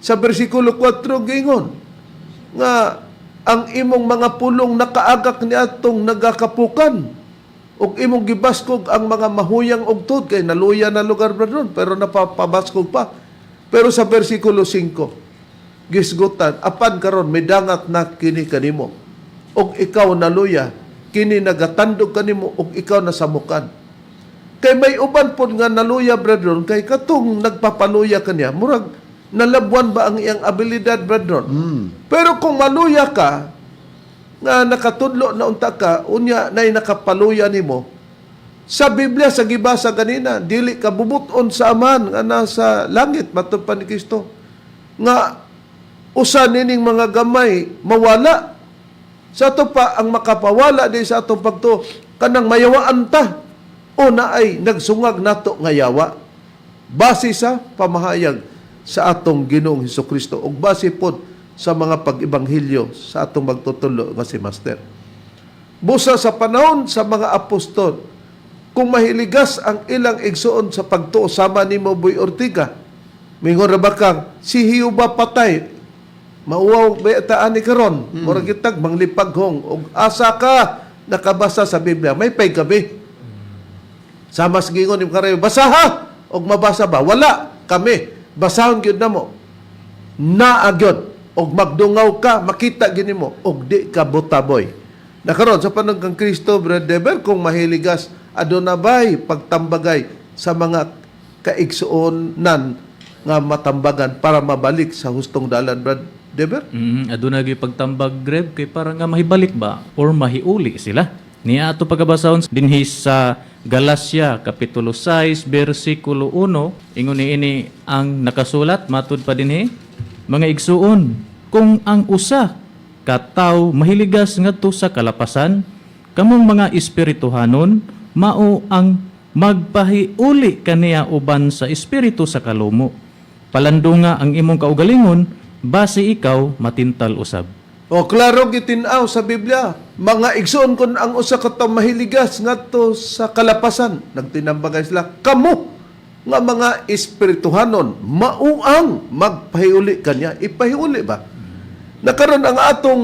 Sa versikulo 4 giingon nga ang imong mga pulong nakaagak ni atong nagakapukan ug imong gibaskog ang mga mahuyang og tuhod, kay naluya na lugar, brethren, pero napapabaskog pa. Pero sa versikulo 5 gisgutan, "Apan karon midangat na kini kanimo ug ikaw naluya, kini nagatandog kanimo ug ikaw nasamukan." Kay may uban pod nga naluya, brethren, kay katong nagpapaluya kaniya murag nalabwan ba ang iyang abilidad, brethren. Pero kung maluya ka nga nakatudlo na unta ka, unya nay nakapaluya nimo, sa Biblia sa gibasa ganina, dili ka bubuton sa Amahan nga nasa langit, matod pa ni Kristo, nga usa nining mga gamay mawala. Sa ato pa ang makapawala di sa atong pagtuo kanang mayawaan ta o na ay nagsungag nato nga yawa base sa pamahayag sa atong Ginoong Hesus Kristo ug base pod sa mga pag-ebanghelyo sa atong magtutulo nga si Master. Busa sa panahon sa mga apostol, kung mahiligas ang ilang igsuon sa pagtuo sama nimo, Boy Ortiga, mingon ra ba kang si Hiuba patay, mauwaw ba ta ani karon? Murag gitag manglipaghong og asa ka nakabasa sa Biblia, may pay gabi. Sama sa gingon ni Makarayo, basaha og mabasa ba? Wala kami. Basahon gyud namo. Naa gyud og magdungaw ka, makita gyud nimo og di ka butaboy. Nakaron sa panahon kang Kristo, Brother Deber, kung mahiligas aduna bay pagtambagay sa mga kaigsuonan nga matambagan para mabalik sa hustong dalan, Brad Deber? Aduna gyud pagtambag, Greb, kay para nga mahibalik ba or mahiuli sila. Niya ato pagabasahon dinhi sa Galacia kapitulo 6 bersikulo 1, ingon niini ang nakasulat matud pa dinhi, mga igsuon, kung ang usa ka tawo mahiligas ngadto sa kalapasan, kamong mga espirituhanon mao ang magpahiuli kaniya uban sa espiritu sa kalumo. Palandunga ang imong kaugalingon, base ikaw matintal usab. O klaro gitin-aw sa Biblia, mga igsoon kon ang usa ka tawo mahiligas ngadto sa kalapasan, nagtinambagay sila kamo nga mga espirituhanon mao ang magpahiuli kanya. Ipahiuli ba? Nakaron ang atong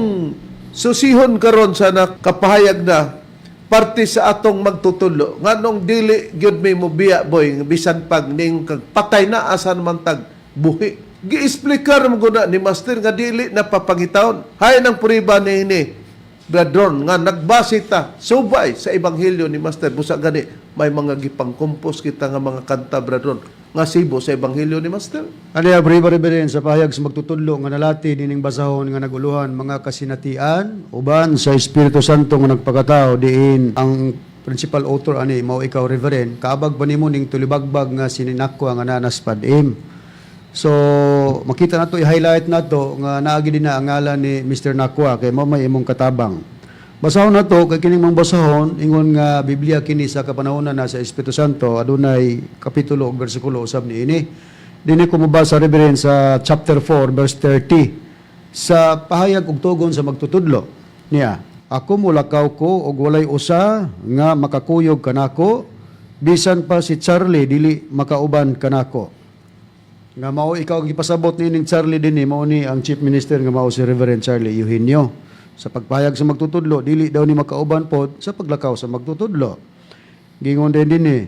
susihon karon sa nakapahayag na parte sa atong magtutulo, nganong dili gyud may mobiya, boy, bisan pag ning kag patay na, asan man tag buhi. Giexplikar mo guna ni master nga dili na papangitaon. Hay ng puriba ni ini, Bradron, nga nagbase ta subay sa ebanghelyo ni master. Busa gani may mga gipangkompos kita nga mga kanta, Bradron, nga sibo sa ebanghelyo ni master. Ano ya, Brave Reverend, sa pahayag sa magtutudlo nga nalati dining basahon nga naguluhan mga kasinatian uban sa Espiritu Santo nga nagpakatao, diin ang principal author ani mao ikaw, Reverend. Kaabag ba nimo ning tulibagbag nga sininakwa nga nanas padim? So makita nato, i-highlight nato nga naagi din na ang ngalan ni Mr. Nakwa kay mao may imong katabang. Basahon nato kay kining mga basahon ingon nga Biblia kini sa kapanahonan na sa Espiritu Santo, adunay kapitulo ug bersikulo usab niini. Dini ko mabasa, Reverend, sa chapter 4 verse 30 sa pahayag ug tugon sa magtutudlo niya: "Ako mulakaw ko og walay usa nga makakuyog kanako, bisan pa si Charlie dili makauban kanako." Nga mao ikaw ang gipasabot nining Charlie dinhi, mao ni ang Chief Minister nga mao si Reverend Charlie Eugenio. Sa pagpahayag sa magtutudlo, dili daw ni makauban pod sa paglakaw sa magtutudlo. Gingon din dinhi,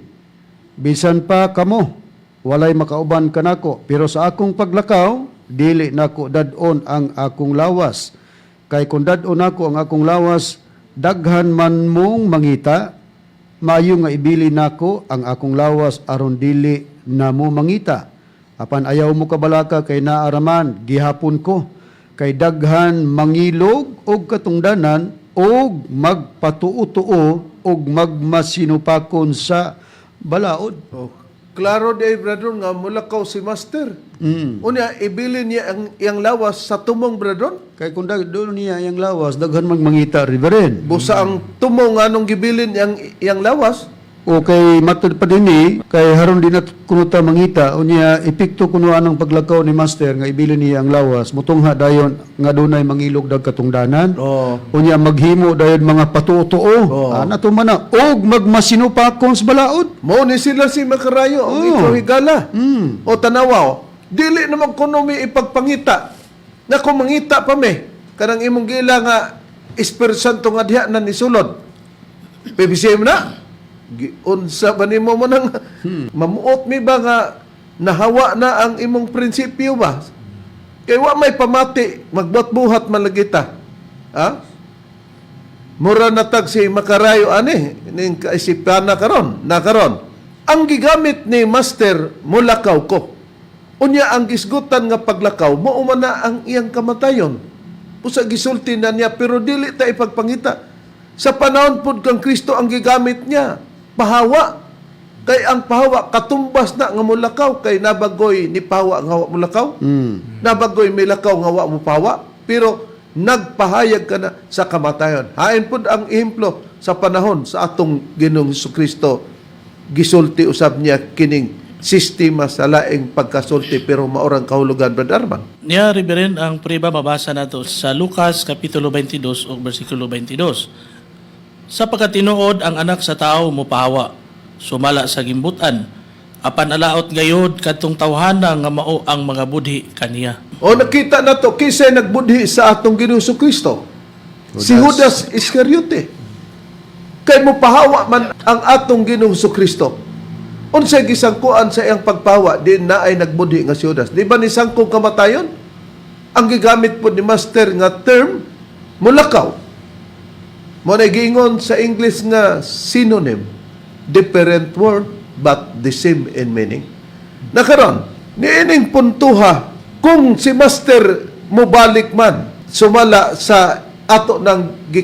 "Bisan pa kamo walay makauban kanako, pero sa akong paglakaw dili nako dad-on ang akong lawas, kay kung dad-on nako ang akong lawas, daghan man mong mangita. Maayo nga ibili nako ang akong lawas aron dili na mo mangita. Apan ayaw mo kabalaka kay naaraman gihapon ko, kay daghan mangilog og katungdanan og magpatuo-tuo og magmasinupakon sa balaod." Oh, klaro di, Bradron, nga mulakaw si master. Unya ibili niya ang iyang lawas sa tumong, Bradron. Kay kung doon niya iyang lawas, daghan mang mangita, Reverend. Busa ang tumong anong gibilin iyang iyang lawas. O kay matud pa dinhi, kay haron di na kuno ta mangita, unya epekto kuno anang paglakaw ni master nga ibili niya ang lawas, mutungha dayon nga dunay mangilog dag katungdanan. Unya maghimo dayon mga patuo-tuo. Ah, nato man na og magmasinupakon sa balaod. Mao ni sila si Makarayo ang ikaw higala. O tanawa o. Dili naman kuno mi ipagpangita. Na kung mangita pa mi kanang imong gila nga Espiritu Santo nga diha na nisulod. PBCM na. Giunsa ba nimo mo nang mamuot mi ba nga nahawa na ang imong prinsipyo ba? Kay wa may pamati, magbuhat-buhat man lagi ta. Ha? Mura na tag si Makarayo ani ning kaisipan na karon, na karon. Ang gigamit ni Master, mulakaw ko. Unya ang gisgutan nga paglakaw mao man na ang iyang kamatayon. Usa gisulti na niya pero dili ta ipagpangita. Sa panahon pud kang Kristo ang gigamit niya, pahawa. Kay ang pahawa katumbas na nga mulakaw, kay nabagoy ni pahawa nga wa mulakaw. Nabagoy milakaw nga wa mo pahawa, pero nagpahayag ka na sa kamatayon. Hain pud ang ehemplo sa panahon sa atong Ginoong Kristo, gisulti usab niya kining sistema sa laing pagkasulti pero maorang kahulugan, Brad Arman. Niya, Reverend, ang priba mabasa nato sa Lucas Kapitulo 22 o versikulo 22. "Sapagkat tinuod ang Anak sa Tao mopahawa, sumala sa gimbutan, apan alaot gayod kadtong tawhana nga mao ang mga budhi kaniya." O nakita na to kinsay nagbudhi sa atong Ginoong Kristo? Si Judas Iscariote. Kay mopahawa man ang atong Ginoong Kristo. Unsay gisangkuan sa iyang pagpahawa, di na ay nagbudhi nga si Judas. Di ba nisangkong kamatayon? Ang gigamit po ni Master nga term, mulakaw. Mo na giingon sa English nga synonym, different word but the same in meaning. Nakaron, niining puntuha kung si Master mobalik man sumala sa ato ng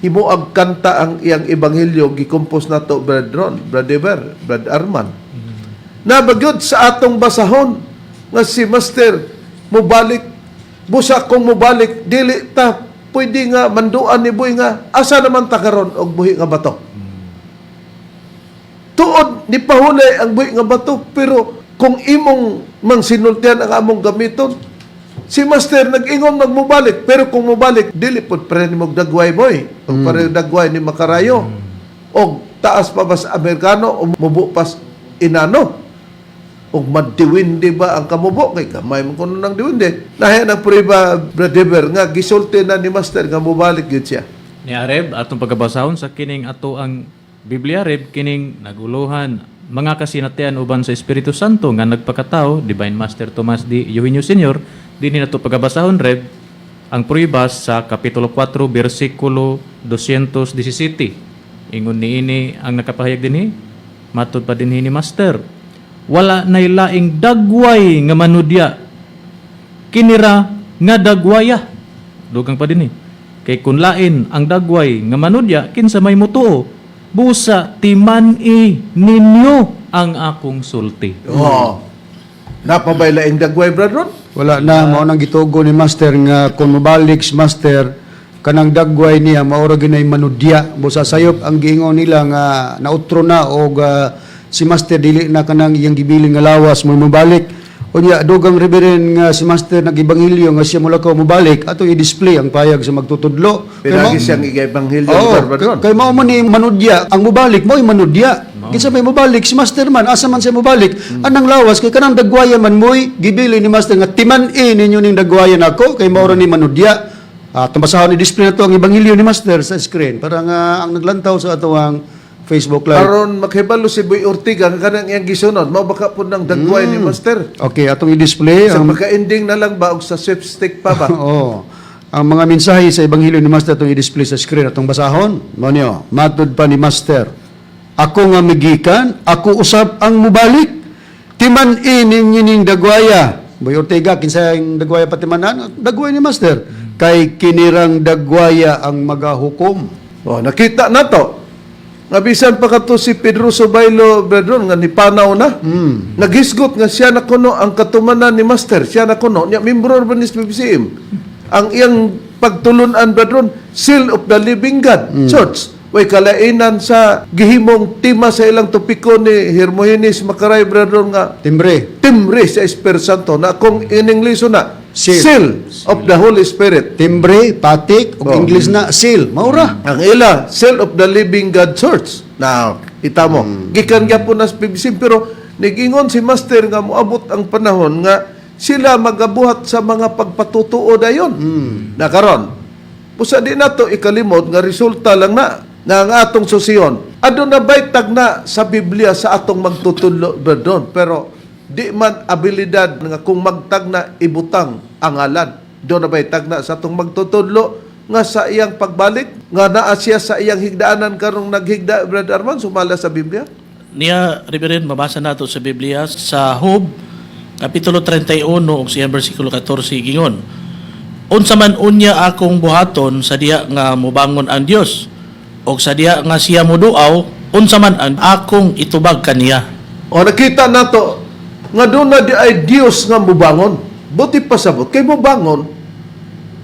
himuag kanta ang iyang ebanghelyo, gikompos nato, Brad Ron, Brad Eber, Brad Arman. Nabagyod sa atong basahon nga si Master mobalik, busa kung mobalik dili ta pwede nga manduan ni Boy nga asa naman ta karon og buhi nga bato. Tuod ni pahulay ang buhi nga bato, pero kung imong mang sinultian ang among gamiton, si Master nag-ingon magmubalik, pero kung mubalik dili pud pre ni mog dagway, boy, og pareho dagway ni makarayo og taas pa ba sa Amerikano o mubo pas inano og magdiwindi ba ang kamubo kay gamay man kuno ng diwindi. Nahiya ng prueba, Brother, nga gisulti na ni Master nga mubalik gyud siya. Ni Areb, atong pagkabasahon sa kining ato ang Biblia Reb, kining naguluhan mga kasinatian uban sa Espiritu Santo nga nagpakatao, Divine Master Tomas D. Eugenio Senior, dinhi nato pagabasahon, Reb, ang pruebas sa Kapitulo 4 bersikulo 217. Ingon niini ang nakapahayag dinhi, matud pa dinhi ni Master: "Wala nay laing dagway nga manudya, kinira nga dagwaya." Dugang pa din eh. "Kay kun lain ang dagway nga manudya, kinsa may mutuo? Busa timan-i ninyo ang akong sulti." Oh. Napabay laing dagway, Brother Ron? Wala na, mao nang gitugo ni Master nga kung mobalik si Master, kanang dagway niya mao ra ginay manudya. Busa sayop ang giingon nila nga nautro na og si Master dili na kanang iyang gibilin nga lawas mo mobalik. Unya dugang, Reverend, nga si Master nag-ebanghelyo nga siya mulakaw mobalik, ato i-display ang payag sa magtutudlo. Kay Pinagi siyang ebanghelyo, Oo, Brother Ron. kay mao man ni manudya, ang mobalik mo'y manudya. Kinsa may mobalik, si Master man, asa man siya mobalik? Anang lawas kay kanang dagwaya man mo'y gibili ni Master nga timan-i ninyo ning dagwaya nako kay mao ra ni manudya. Ah, tumasahon ni display na to ang ebanghelyo ni Master sa screen para nga ang naglantaw sa atoang Facebook Live. Aron maghibalo si Boy Ortiga nga kanang iyang gisunod, mao baka pud ng dagway ni Master. Okay, atong i-display Sa ang pagka-ending na lang ba og sa sweepstake pa ba? Oo. Ang mga mensahe sa ebanghelyo ni Master atong i-display sa screen, atong basahon. Mao niyo, matud pa ni Master: "Ako nga migikan, ako usab ang mubalik. Timan-i ninyo ning dagwaya." Boy Ortega, kinsa yung dagwaya patimanan? Dagwaya ni Master. "Kay kinirang dagwaya ang magahukom." Oh, nakita na to. Nga bisan pa kato si Pedro Subaylo, Brethren, nga nipanaw na. Naghisgot nga siya na kuno ang katumanan ni Master. Siya na kuno. Nya, membro ba ni PBCM? Ang iyang pagtulunan, brethren, Seal of the Living God Church. Way kalainan sa gihimong tema sa ilang topiko ni Hermogenes Makaray, brethren, nga Timbre. Timbre sa Espiritu Santo na kung in English na Seal. Seal of the Holy Spirit. Timbre, patik, ug Oh. English na seal. Maura. Ang ila, Seal of the Living God Church. Now, kita mo, gikan gyapon na sa PBC, pero nigingon si Master nga moabot ang panahon nga sila magabuhat sa mga pagpatutuo dayon. Na karon, busa di nato ikalimot nga resulta lang na na ang atong susiyon. Aduna bay tagna sa Biblia sa atong magtutudlo doon, pero di man abilidad nga kung magtagna ibutang ang ngalan. Doon na bay tagna sa atong magtutudlo nga sa iyang pagbalik nga naa siya sa iyang higdaanan karong naghigda, Brother Arman, sumala sa Biblia? Niya, Reverend, mabasa nato sa Biblia sa Job, Kapitulo 31, ug siyang bersikulo 14, gingon: "Unsa man unya akong buhaton sa diha nga mubangon ang Dios og sa diha nga siya muduaw, unsa man ang akong itubag kaniya?" O nakita nato nga doon na di ay Dios nga mubangon. Buti pasabot kay mubangon,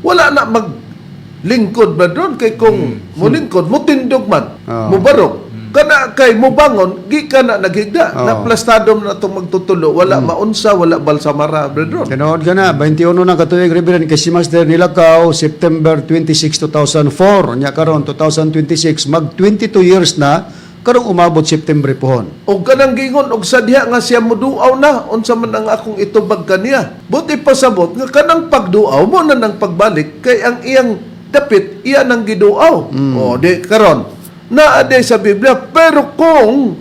wala na maglingkod ba doon kay kung mulingkod mutindog man, mubarog. Kana kay mubangon, gi ka na naghigda. Naplastado na itong magtutulo, wala maunsa, wala balsamara, brethren. Tinood ka na, 21 na katuig, Reverend, kay si Master nilakaw September 26, 2004. Nya karon 2026, mag 22 years na karong umabot September pohon. Og kanang gingon og sa diha nga siya muduaw na, unsa man ang akong itubag kaniya? Buti pasabot nga kanang pagduaw mo na nang pagbalik kay ang iyang dapit iya nang giduaw. O di karon Naa diay sa Biblia, pero kung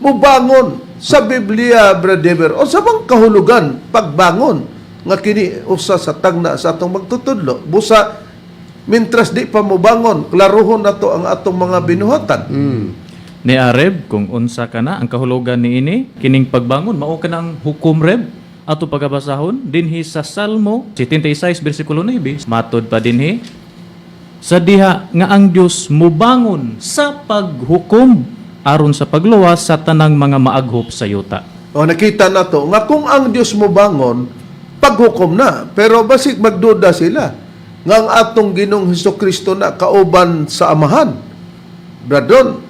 mubangon sa Biblia, Brother, o sa bang kahulugan pagbangon nga kini usa sa tagna sa atong magtutudlo? Busa mintras di pa mubangon, klaruhon nato ang atong mga binuhatan. Ni Areb, kung unsa ka na ang kahulugan niini kining pagbangon, mao ka na ang hukom, Reb. Ato pagabasahon dinhi sa Salmo 76 bersikulo 9, matod pa dinhi sa diha nga ang Dios mubangon sa paghukom aron sa pagluwas sa tanang mga maaghop sa yuta. O nakita na to nga kung ang Dios mobangon, paghukom na. Pero basig magduda sila nga ang atong Ginoong Hesus Kristo na kauban sa Amahan. Bradon,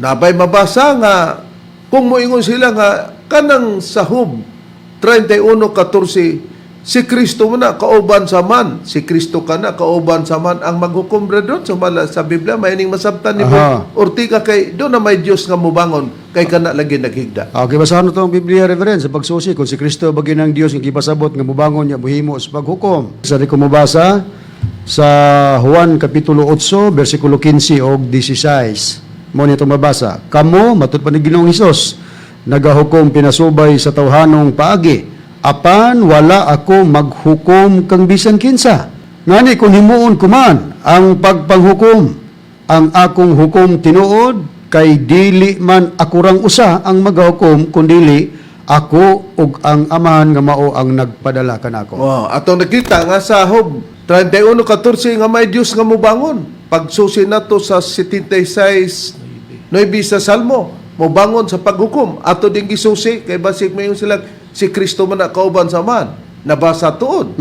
nabay mabasa nga kung moingon sila nga kanang sa Job 31:14, si Kristo mo na kauban sa man, si Kristo ka na kauban sa man ang maghukom, brethren. Sumala sa Biblia, may ning masabtan ni Ortiga kay do na may Dios nga mobangon kay kana lagi naghigda. Okay, basahan na itong Biblia, Reverend, sa pagsusi, kung si Kristo bagay ng Diyos nga gipasabot nga mubangon niya buhimo sa paghukom. Sa di ko mabasa sa Juan Kapitulo 8, versikulo 15 og 16. Mo ni itong mabasa. Kamo, matud pa ni Ginoong Hesus, nagahukom pinasubay sa tawhanong paagi, apan wala ako maghukom kang bisan kinsa. Ngani kung himuon ko man ang pagpanghukom, ang akong hukom tinuod kay dili man ako rang usa ang magahukom, kundili ako ug ang Amahan nga mao ang nagpadala kanako. Oh, atong nakita nga sa Job 31:14 nga may Dios nga mobangon. Pagsusi nato sa 76:9 sa Salmo, mobangon sa paghukom. Ato ding gisusi kay basig mayon sila si Kristo man na kauban sa man. Nabasa tuod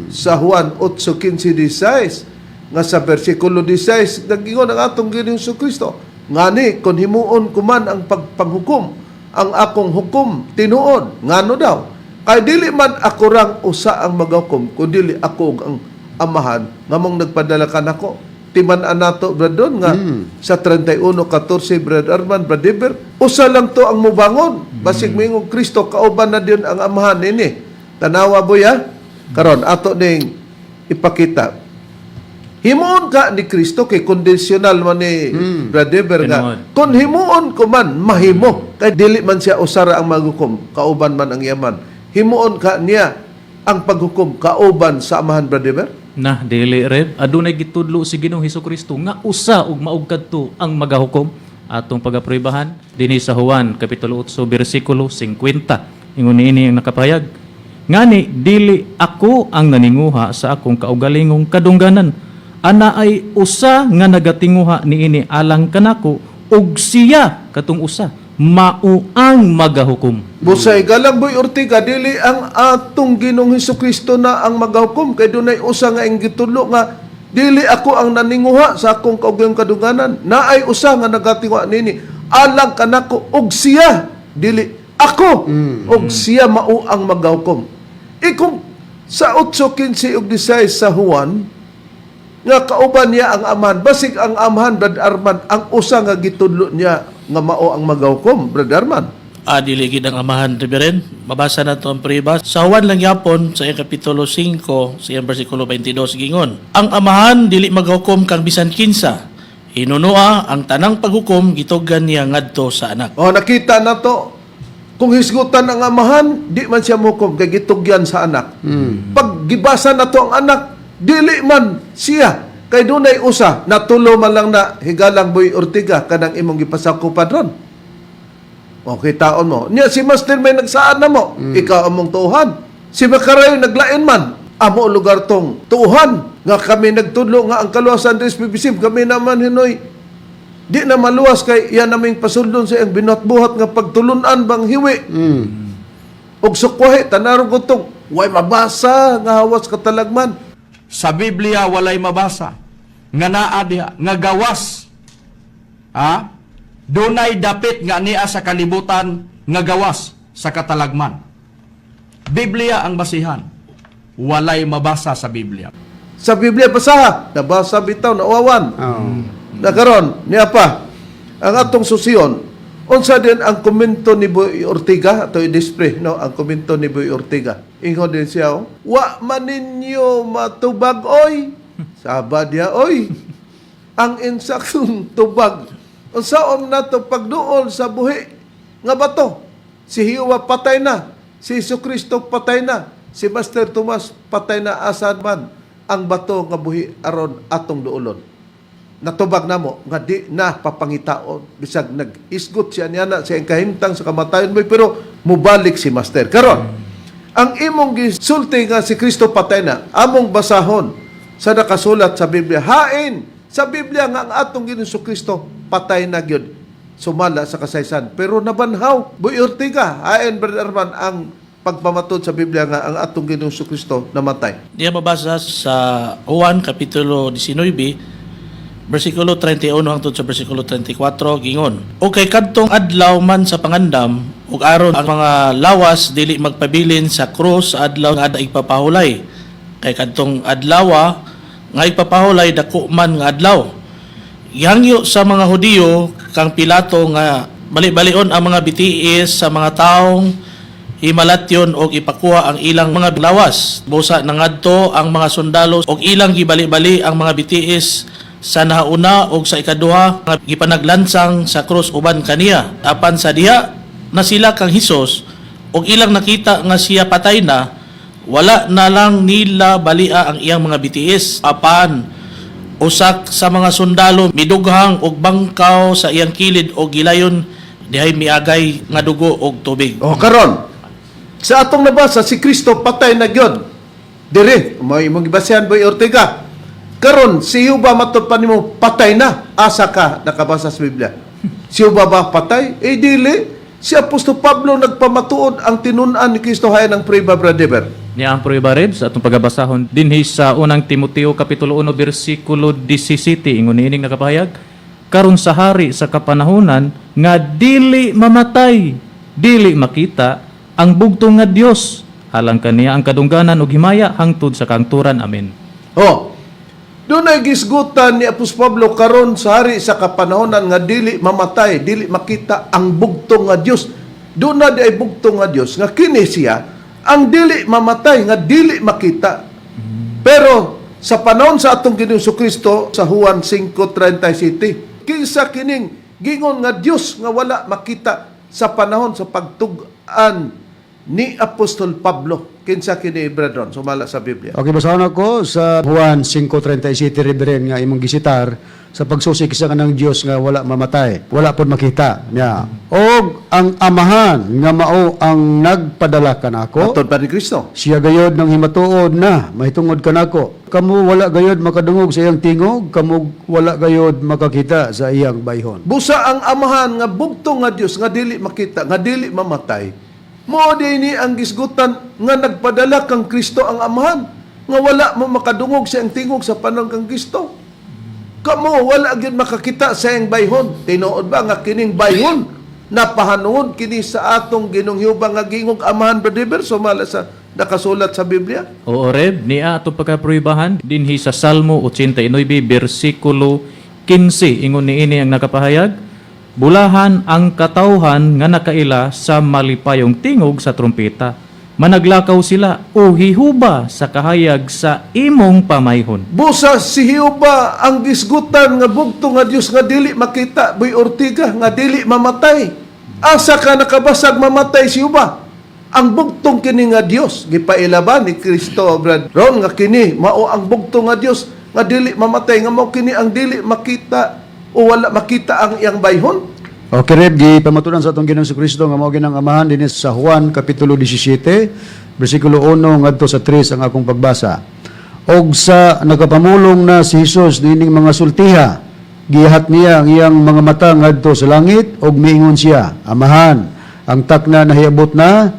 sa Juan 8:15-16 nga sa bersikulo 16 nagingon ang atong Ginoong Kristo, ngani kon himuon ko man ang pagpanghukom, ang akong hukom tinuod. Ngano daw? Kay dili man ako rang usa ang magahukom, kundi ako ug ang Amahan nga mong nagpadala kanako. Timan-an nato, Brad, nga sa 31:14, Brad Arman, Brad Deber, usa lang to ang mubangon. Basig moingon Kristo kauban na din ang Amahan nini. Tanawa, boya. Karon ato ning ipakita. Himuon ka ni Kristo kay kondisyonal man ni Brad Deber nga Tinuod. kung himuon ko man mahimo, kay dili man siya usara ang maghukom, kauban man ang yaman. Himuon ka niya ang paghukom kauban sa Amahan, Brad Deber. Na dili, Reb, adunay gitudlo si Ginoong Hesukristo nga usa ug maug kadto ang magahukom. Atong pagapruebahan dinhi sa Juan kapitulo 8 bersikulo 50. Ingon niini ang nakapahayag. Ngani dili ako ang naninguha sa akong kaugalingong kadungganan. Ana ay usa nga nagatinguha niini alang kanako ug siya katong usa mao ang magahukom. Busay galang, Boy Ortiga, dili ang atong Ginoong Hesukristo na ang magahukom kay dunay usa nga ing gitudlo nga dili ako ang naninguha sa akong kaugalingong kadungganan, naay usa nga nagatinguha nini alang kanako ug siya, dili ako, ug siya mao ang magahukom. Ikong sa 8:15 ug 16 sa Juan nga kauban niya ang Amahan, basig ang Amahan, Brad Arman, ang usa nga gitudlo niya nga mao ang magahukom, Brad Arman. Ah, dili gid ang Amahan, Reverend. Mabasa na to ang priba. Sa Juan lang yapon, sa iyang kapitulo 5, sa iyang versikulo 22, gingon: "Ang Amahan dili maghukom kang bisan kinsa. Hinunua ang tanang paghukom gitugan niya ngadto sa Anak." Oh, nakita na to. Kung hisgutan ang Amahan, di man siya muhukom kay gitugyan sa Anak. Pag gibasa na to ang Anak, dili man siya kay dunay usa natulo man lang na. Higalang, Boy Ortiga, kanang imong gipasakupan ron. Okay, taon mo. Niya si Master may nagsaad na mo. Ikaw among tuuhan. Si Makarayo naglain man. Amo lugar tong tuuhan. Nga kami nagtudlo nga ang kaluwasan des PBC. Kami naman hinoy. Di na maluwas kay iyan naming pasundon sa iyang binuhat-buhat nga pagtulunan bang hiwi. Og sukwahi, tanarong ko tong, way mabasa nga hawas katalagman. Sa Biblia walay mabasa nga naa diha nga gawas. Ha? Dunay dapit nga niya sa kalibutan nga gawas sa katalagman. Biblia ang basihan. Walay mabasa sa Biblia. Sa Biblia, basaha. Nabasa bitaw, nauwawan. Oh. Na karon niya pa ang atong susiyon, unsa din ang komento ni Boy Ortiga? Ato i-display, no, ang komento ni Boy Ortiga. Ingon din siya, oh, "Wa man ninyo matubag oy." Saba diya oy. Ang insaktong tubag. Unsaon nato pagduol sa buhi nga bato? Si Hiuwa patay na, si Hesus Kristo patay na, si Master Tomas patay na, asan man ang bato nga buhi aron atong duolon? Natubag namo nga di na papangitaon bisag nag-isgot siya niya na siya ang kahimtang sa kamatayon mo, pero mubalik si Master. Karon, ang imong gisulti nga si Kristo patay na, among basahon sa nakasulat sa Biblia. Hain sa Biblia nga ang atong Ginoong Kristo patay na gyud sumala sa kasaysayan, pero nabanhaw? Boy Ortega, hain, Brother Arman, ang pagpamatod sa Biblia nga ang atong Ginoong Kristo namatay? Diya mabasa sa Juan Kapitulo 19, versikulo 31 hangtod sa versikulo 34, gingon: "O kay kadtong adlaw man sa pangandam, ug aron ang mga lawas dili magpabilin sa krus sa adlaw nga igpapahulay, kay kadtong adlawa nga igpapahulay dako man nga adlaw. Gihangyo sa mga Hudiyo kang Pilato nga bali-balion ang mga bitiis sa mga taong himalatyon og ipakuha ang ilang mga lawas. Busa nangadto ang mga sundalo og ilang gibali-bali ang mga bitiis sa nahauna og sa ikaduha nga gipanaglansang sa krus uban kaniya. Apan sa diha na sila kang Hesus og ilang nakita nga siya patay na, wala na lang nila balia ang iyang mga bitiis. Apan usak sa mga sundalo midughang og bangkaw sa iyang kilid og gilayon dihay miagay nga dugo og tubig." O karon, sa atong nabasa, si Kristo patay na gyud. Dire, may imong gibasihan, Boy Ortega. Karon, si Juba matod pa nimo patay na. Asa ka nakabasa sa Biblia? Si Juba ba patay? Eh dili. Si Apostol Pablo nagpamatuod ang tinun-an ni Kristo, hayan ang prueba, brother. Niya ang prueba, Reb, sa atong pagabasahon dinhi sa unang Timoteo kapitulo 1 bersikulo 17, ingon niining nakapahayag: "Karon sa hari sa kapanahonan nga dili mamatay, dili makita, ang bugtong nga Dios, alang kaniya ang kadungganan ug himaya hangtod sa kangturan. Amen." Oh. Doon ay gisgutan ni Apostol Pablo karon sa hari sa kapanahonan nga dili mamatay, dili makita, ang bugtong nga Dios. Doon na di ay bugtong nga Dios nga kini siya ang dili mamatay nga dili makita. Pero sa panahon sa atong Ginoong Kristo sa Juan 5:37, kinsa kining gingon nga Dios nga wala makita sa panahon sa pagtug-an ni Apostol Pablo? Kinsa kini, brethren, sumala sa Biblia? Okay, basahon ako sa Juan 5:37, Reverend, nga imong gisitar sa pagsusi sa kanang Dios nga wala mamatay, wala pod makita niya. Og ang Amahan nga mao ang nagpadala kanako, Matod pa ni Kristo. siya gayod ng himatuod na mahitungod kanako. Kamo wala gayod makadungog sa iyang tingog, kamo wala gayod makakita sa iyang bayhon. Busa ang Amahan nga bugtong nga Dios nga dili makita, nga dili mamatay. Mao ni ang gisgutan nga nagpadala kang Kristo ang Amahan nga wala mo makadungog sa iyang tingog sa panahon kang Kristo. Kamo wala gyud makakita sa iyang bayhon. Tinuod ba nga kining bayhon napahanungod kini sa atong Ginoong Jehova nga gingog Amahan, brother, sumala sa nakasulat sa Biblia? Oo, Reb, niya atong pagkapruibahan dinhi sa Salmo 89 bersikulo 15, ingon niini ang nakapahayag: "Bulahan ang katawhan nga nakaila sa malipayong tingog sa trumpeta. Managlakaw sila o hihuba sa kahayag sa imong pamayhon." Busa si Jehova ang gisgutan nga bugto nga Dios nga dili makita, Boy Ortiga, nga dili mamatay. Asa ka nakabasag mamatay si Jehova? Ang bugtong kini nga Dios gipailaban ni Kristo, Brad Ron, nga kini mao ang bugtong nga Dios nga dili mamatay, nga mao kini ang dili makita o wala makita ang iyang bayhon. Okay, Reb, gipamatunan sa atong Ginoong Kristo nga mao ginang Amahan dinhi sa Juan kapitulo 17, bersikulo 1 ngadto sa 3 ang akong pagbasa. "Og sa nagapamulong na si Hesus niining mga sultiha, gihat niya ang iyang mga mata ngadto sa langit ug miingon siya, 'Amahan, ang takna nahiabot na,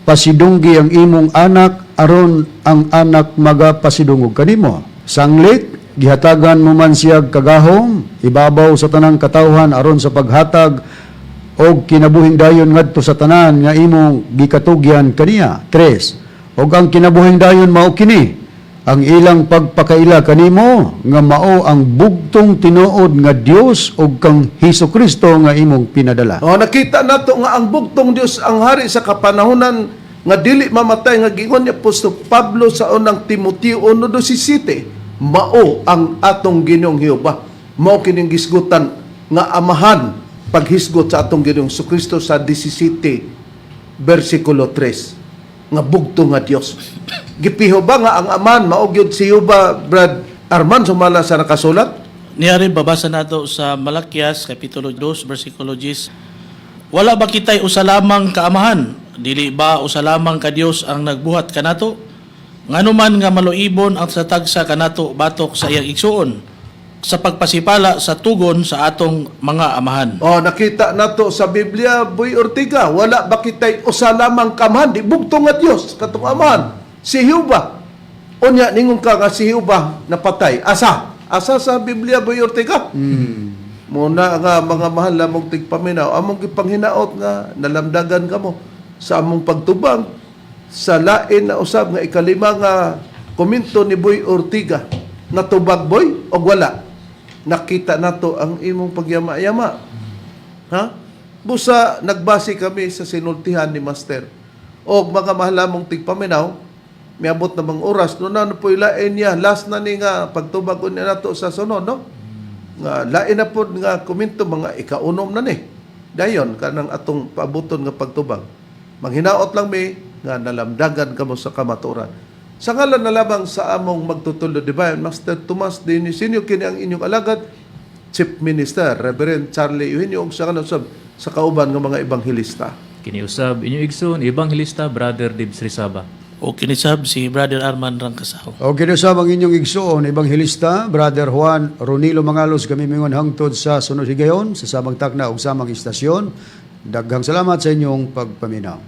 pasidunggi ang imong anak aron ang anak magapasidungog kanimo. Sanglit gihatagan mo man siya kagahom ibabaw sa tanang katawhan aron sa paghatag og kinabuhing dayon ngadto sa tanan nga imong gikatugyan kaniya.' Tres. Og ang kinabuhing dayon mao kini, ang ilang pagpakaila kanimo nga mao ang bugtong tinuod nga Dios ug kang Hesus Kristo nga imong pinadala." O, nakita nato nga ang bugtong Dios ang hari sa kapanahonan nga dili mamatay nga gingon ni Apostol Pablo sa unang Timoteo 1:17 mao ang atong Ginoong Jehova. Mao kining gisgutan nga amahan paghisgot sa atong Ginoong Kristo sa 17 bersikulo 3 nga bugto nga Dios. Gipiho ba nga ang amahan mao gyud si Jehova, Brad Arman, sumala sa nakasulat? Niyari babasa nato sa Malakias kapitulo 2 bersikulo 10. Wala ba kitay usa lamang kaamahan? Dili ba usa lamang ka Dios ang nagbuhat kanato? Ngano man nga maluibon ang sa tagsa kanato batok sa iyang igsuon sa pagpasipala sa tugon sa atong mga amahan. Oh, nakita nato sa Biblia, Boy Ortiga, wala ba kitay usa lamang kamahan, di bugto nga Dios katong amahan, si Jehova. Unya ningon ka nga si Jehova napatay. Asa? Asa sa Biblia, Boy Ortiga? Muna nga mga mahal lamong tigpaminaw, among gipanghinaot nga nalamdagan kamo sa among pagtubang sa lain na usab nga ikalima nga komento ni Boy Ortiga. Natubag, Boy, og wala? Nakita nato ang imong pagyama-yama. Ha? Busa nagbase kami sa sinultihan ni Master. Og mga mahal lamong tigpaminaw, miabot na mga oras, no na po lain niya, last na ni nga pagtubag unya nato sa sunod, no? Nga lain na pod nga komento, mga ikaunom na ni. Dayon kanang atong paabuton nga pagtubag. Manghinaot lang mi nga nalamdagan kamo sa kamatuoran. Sa ngalan na lamang sa among magtutulod, Divine Master Tomas Dinisinyo, kini ang inyong alagad, Chief Minister Reverend Charlie Eugenio, ug sa kanan sa kauban nga mga ebanghelista. Kiniusab inyong igsoon, Ebanghelista Brother Dibs Rizaba. O kinisab si Brother Arman Rangkasaw. O kinusab ang inyong igsuon, Ebanghelista, Brother Juan Ronilo Mangalos, kami mingon hangtod sa sunod higayon, sa samang takna ug samang istasyon. Daghang salamat sa inyong pagpaminaw.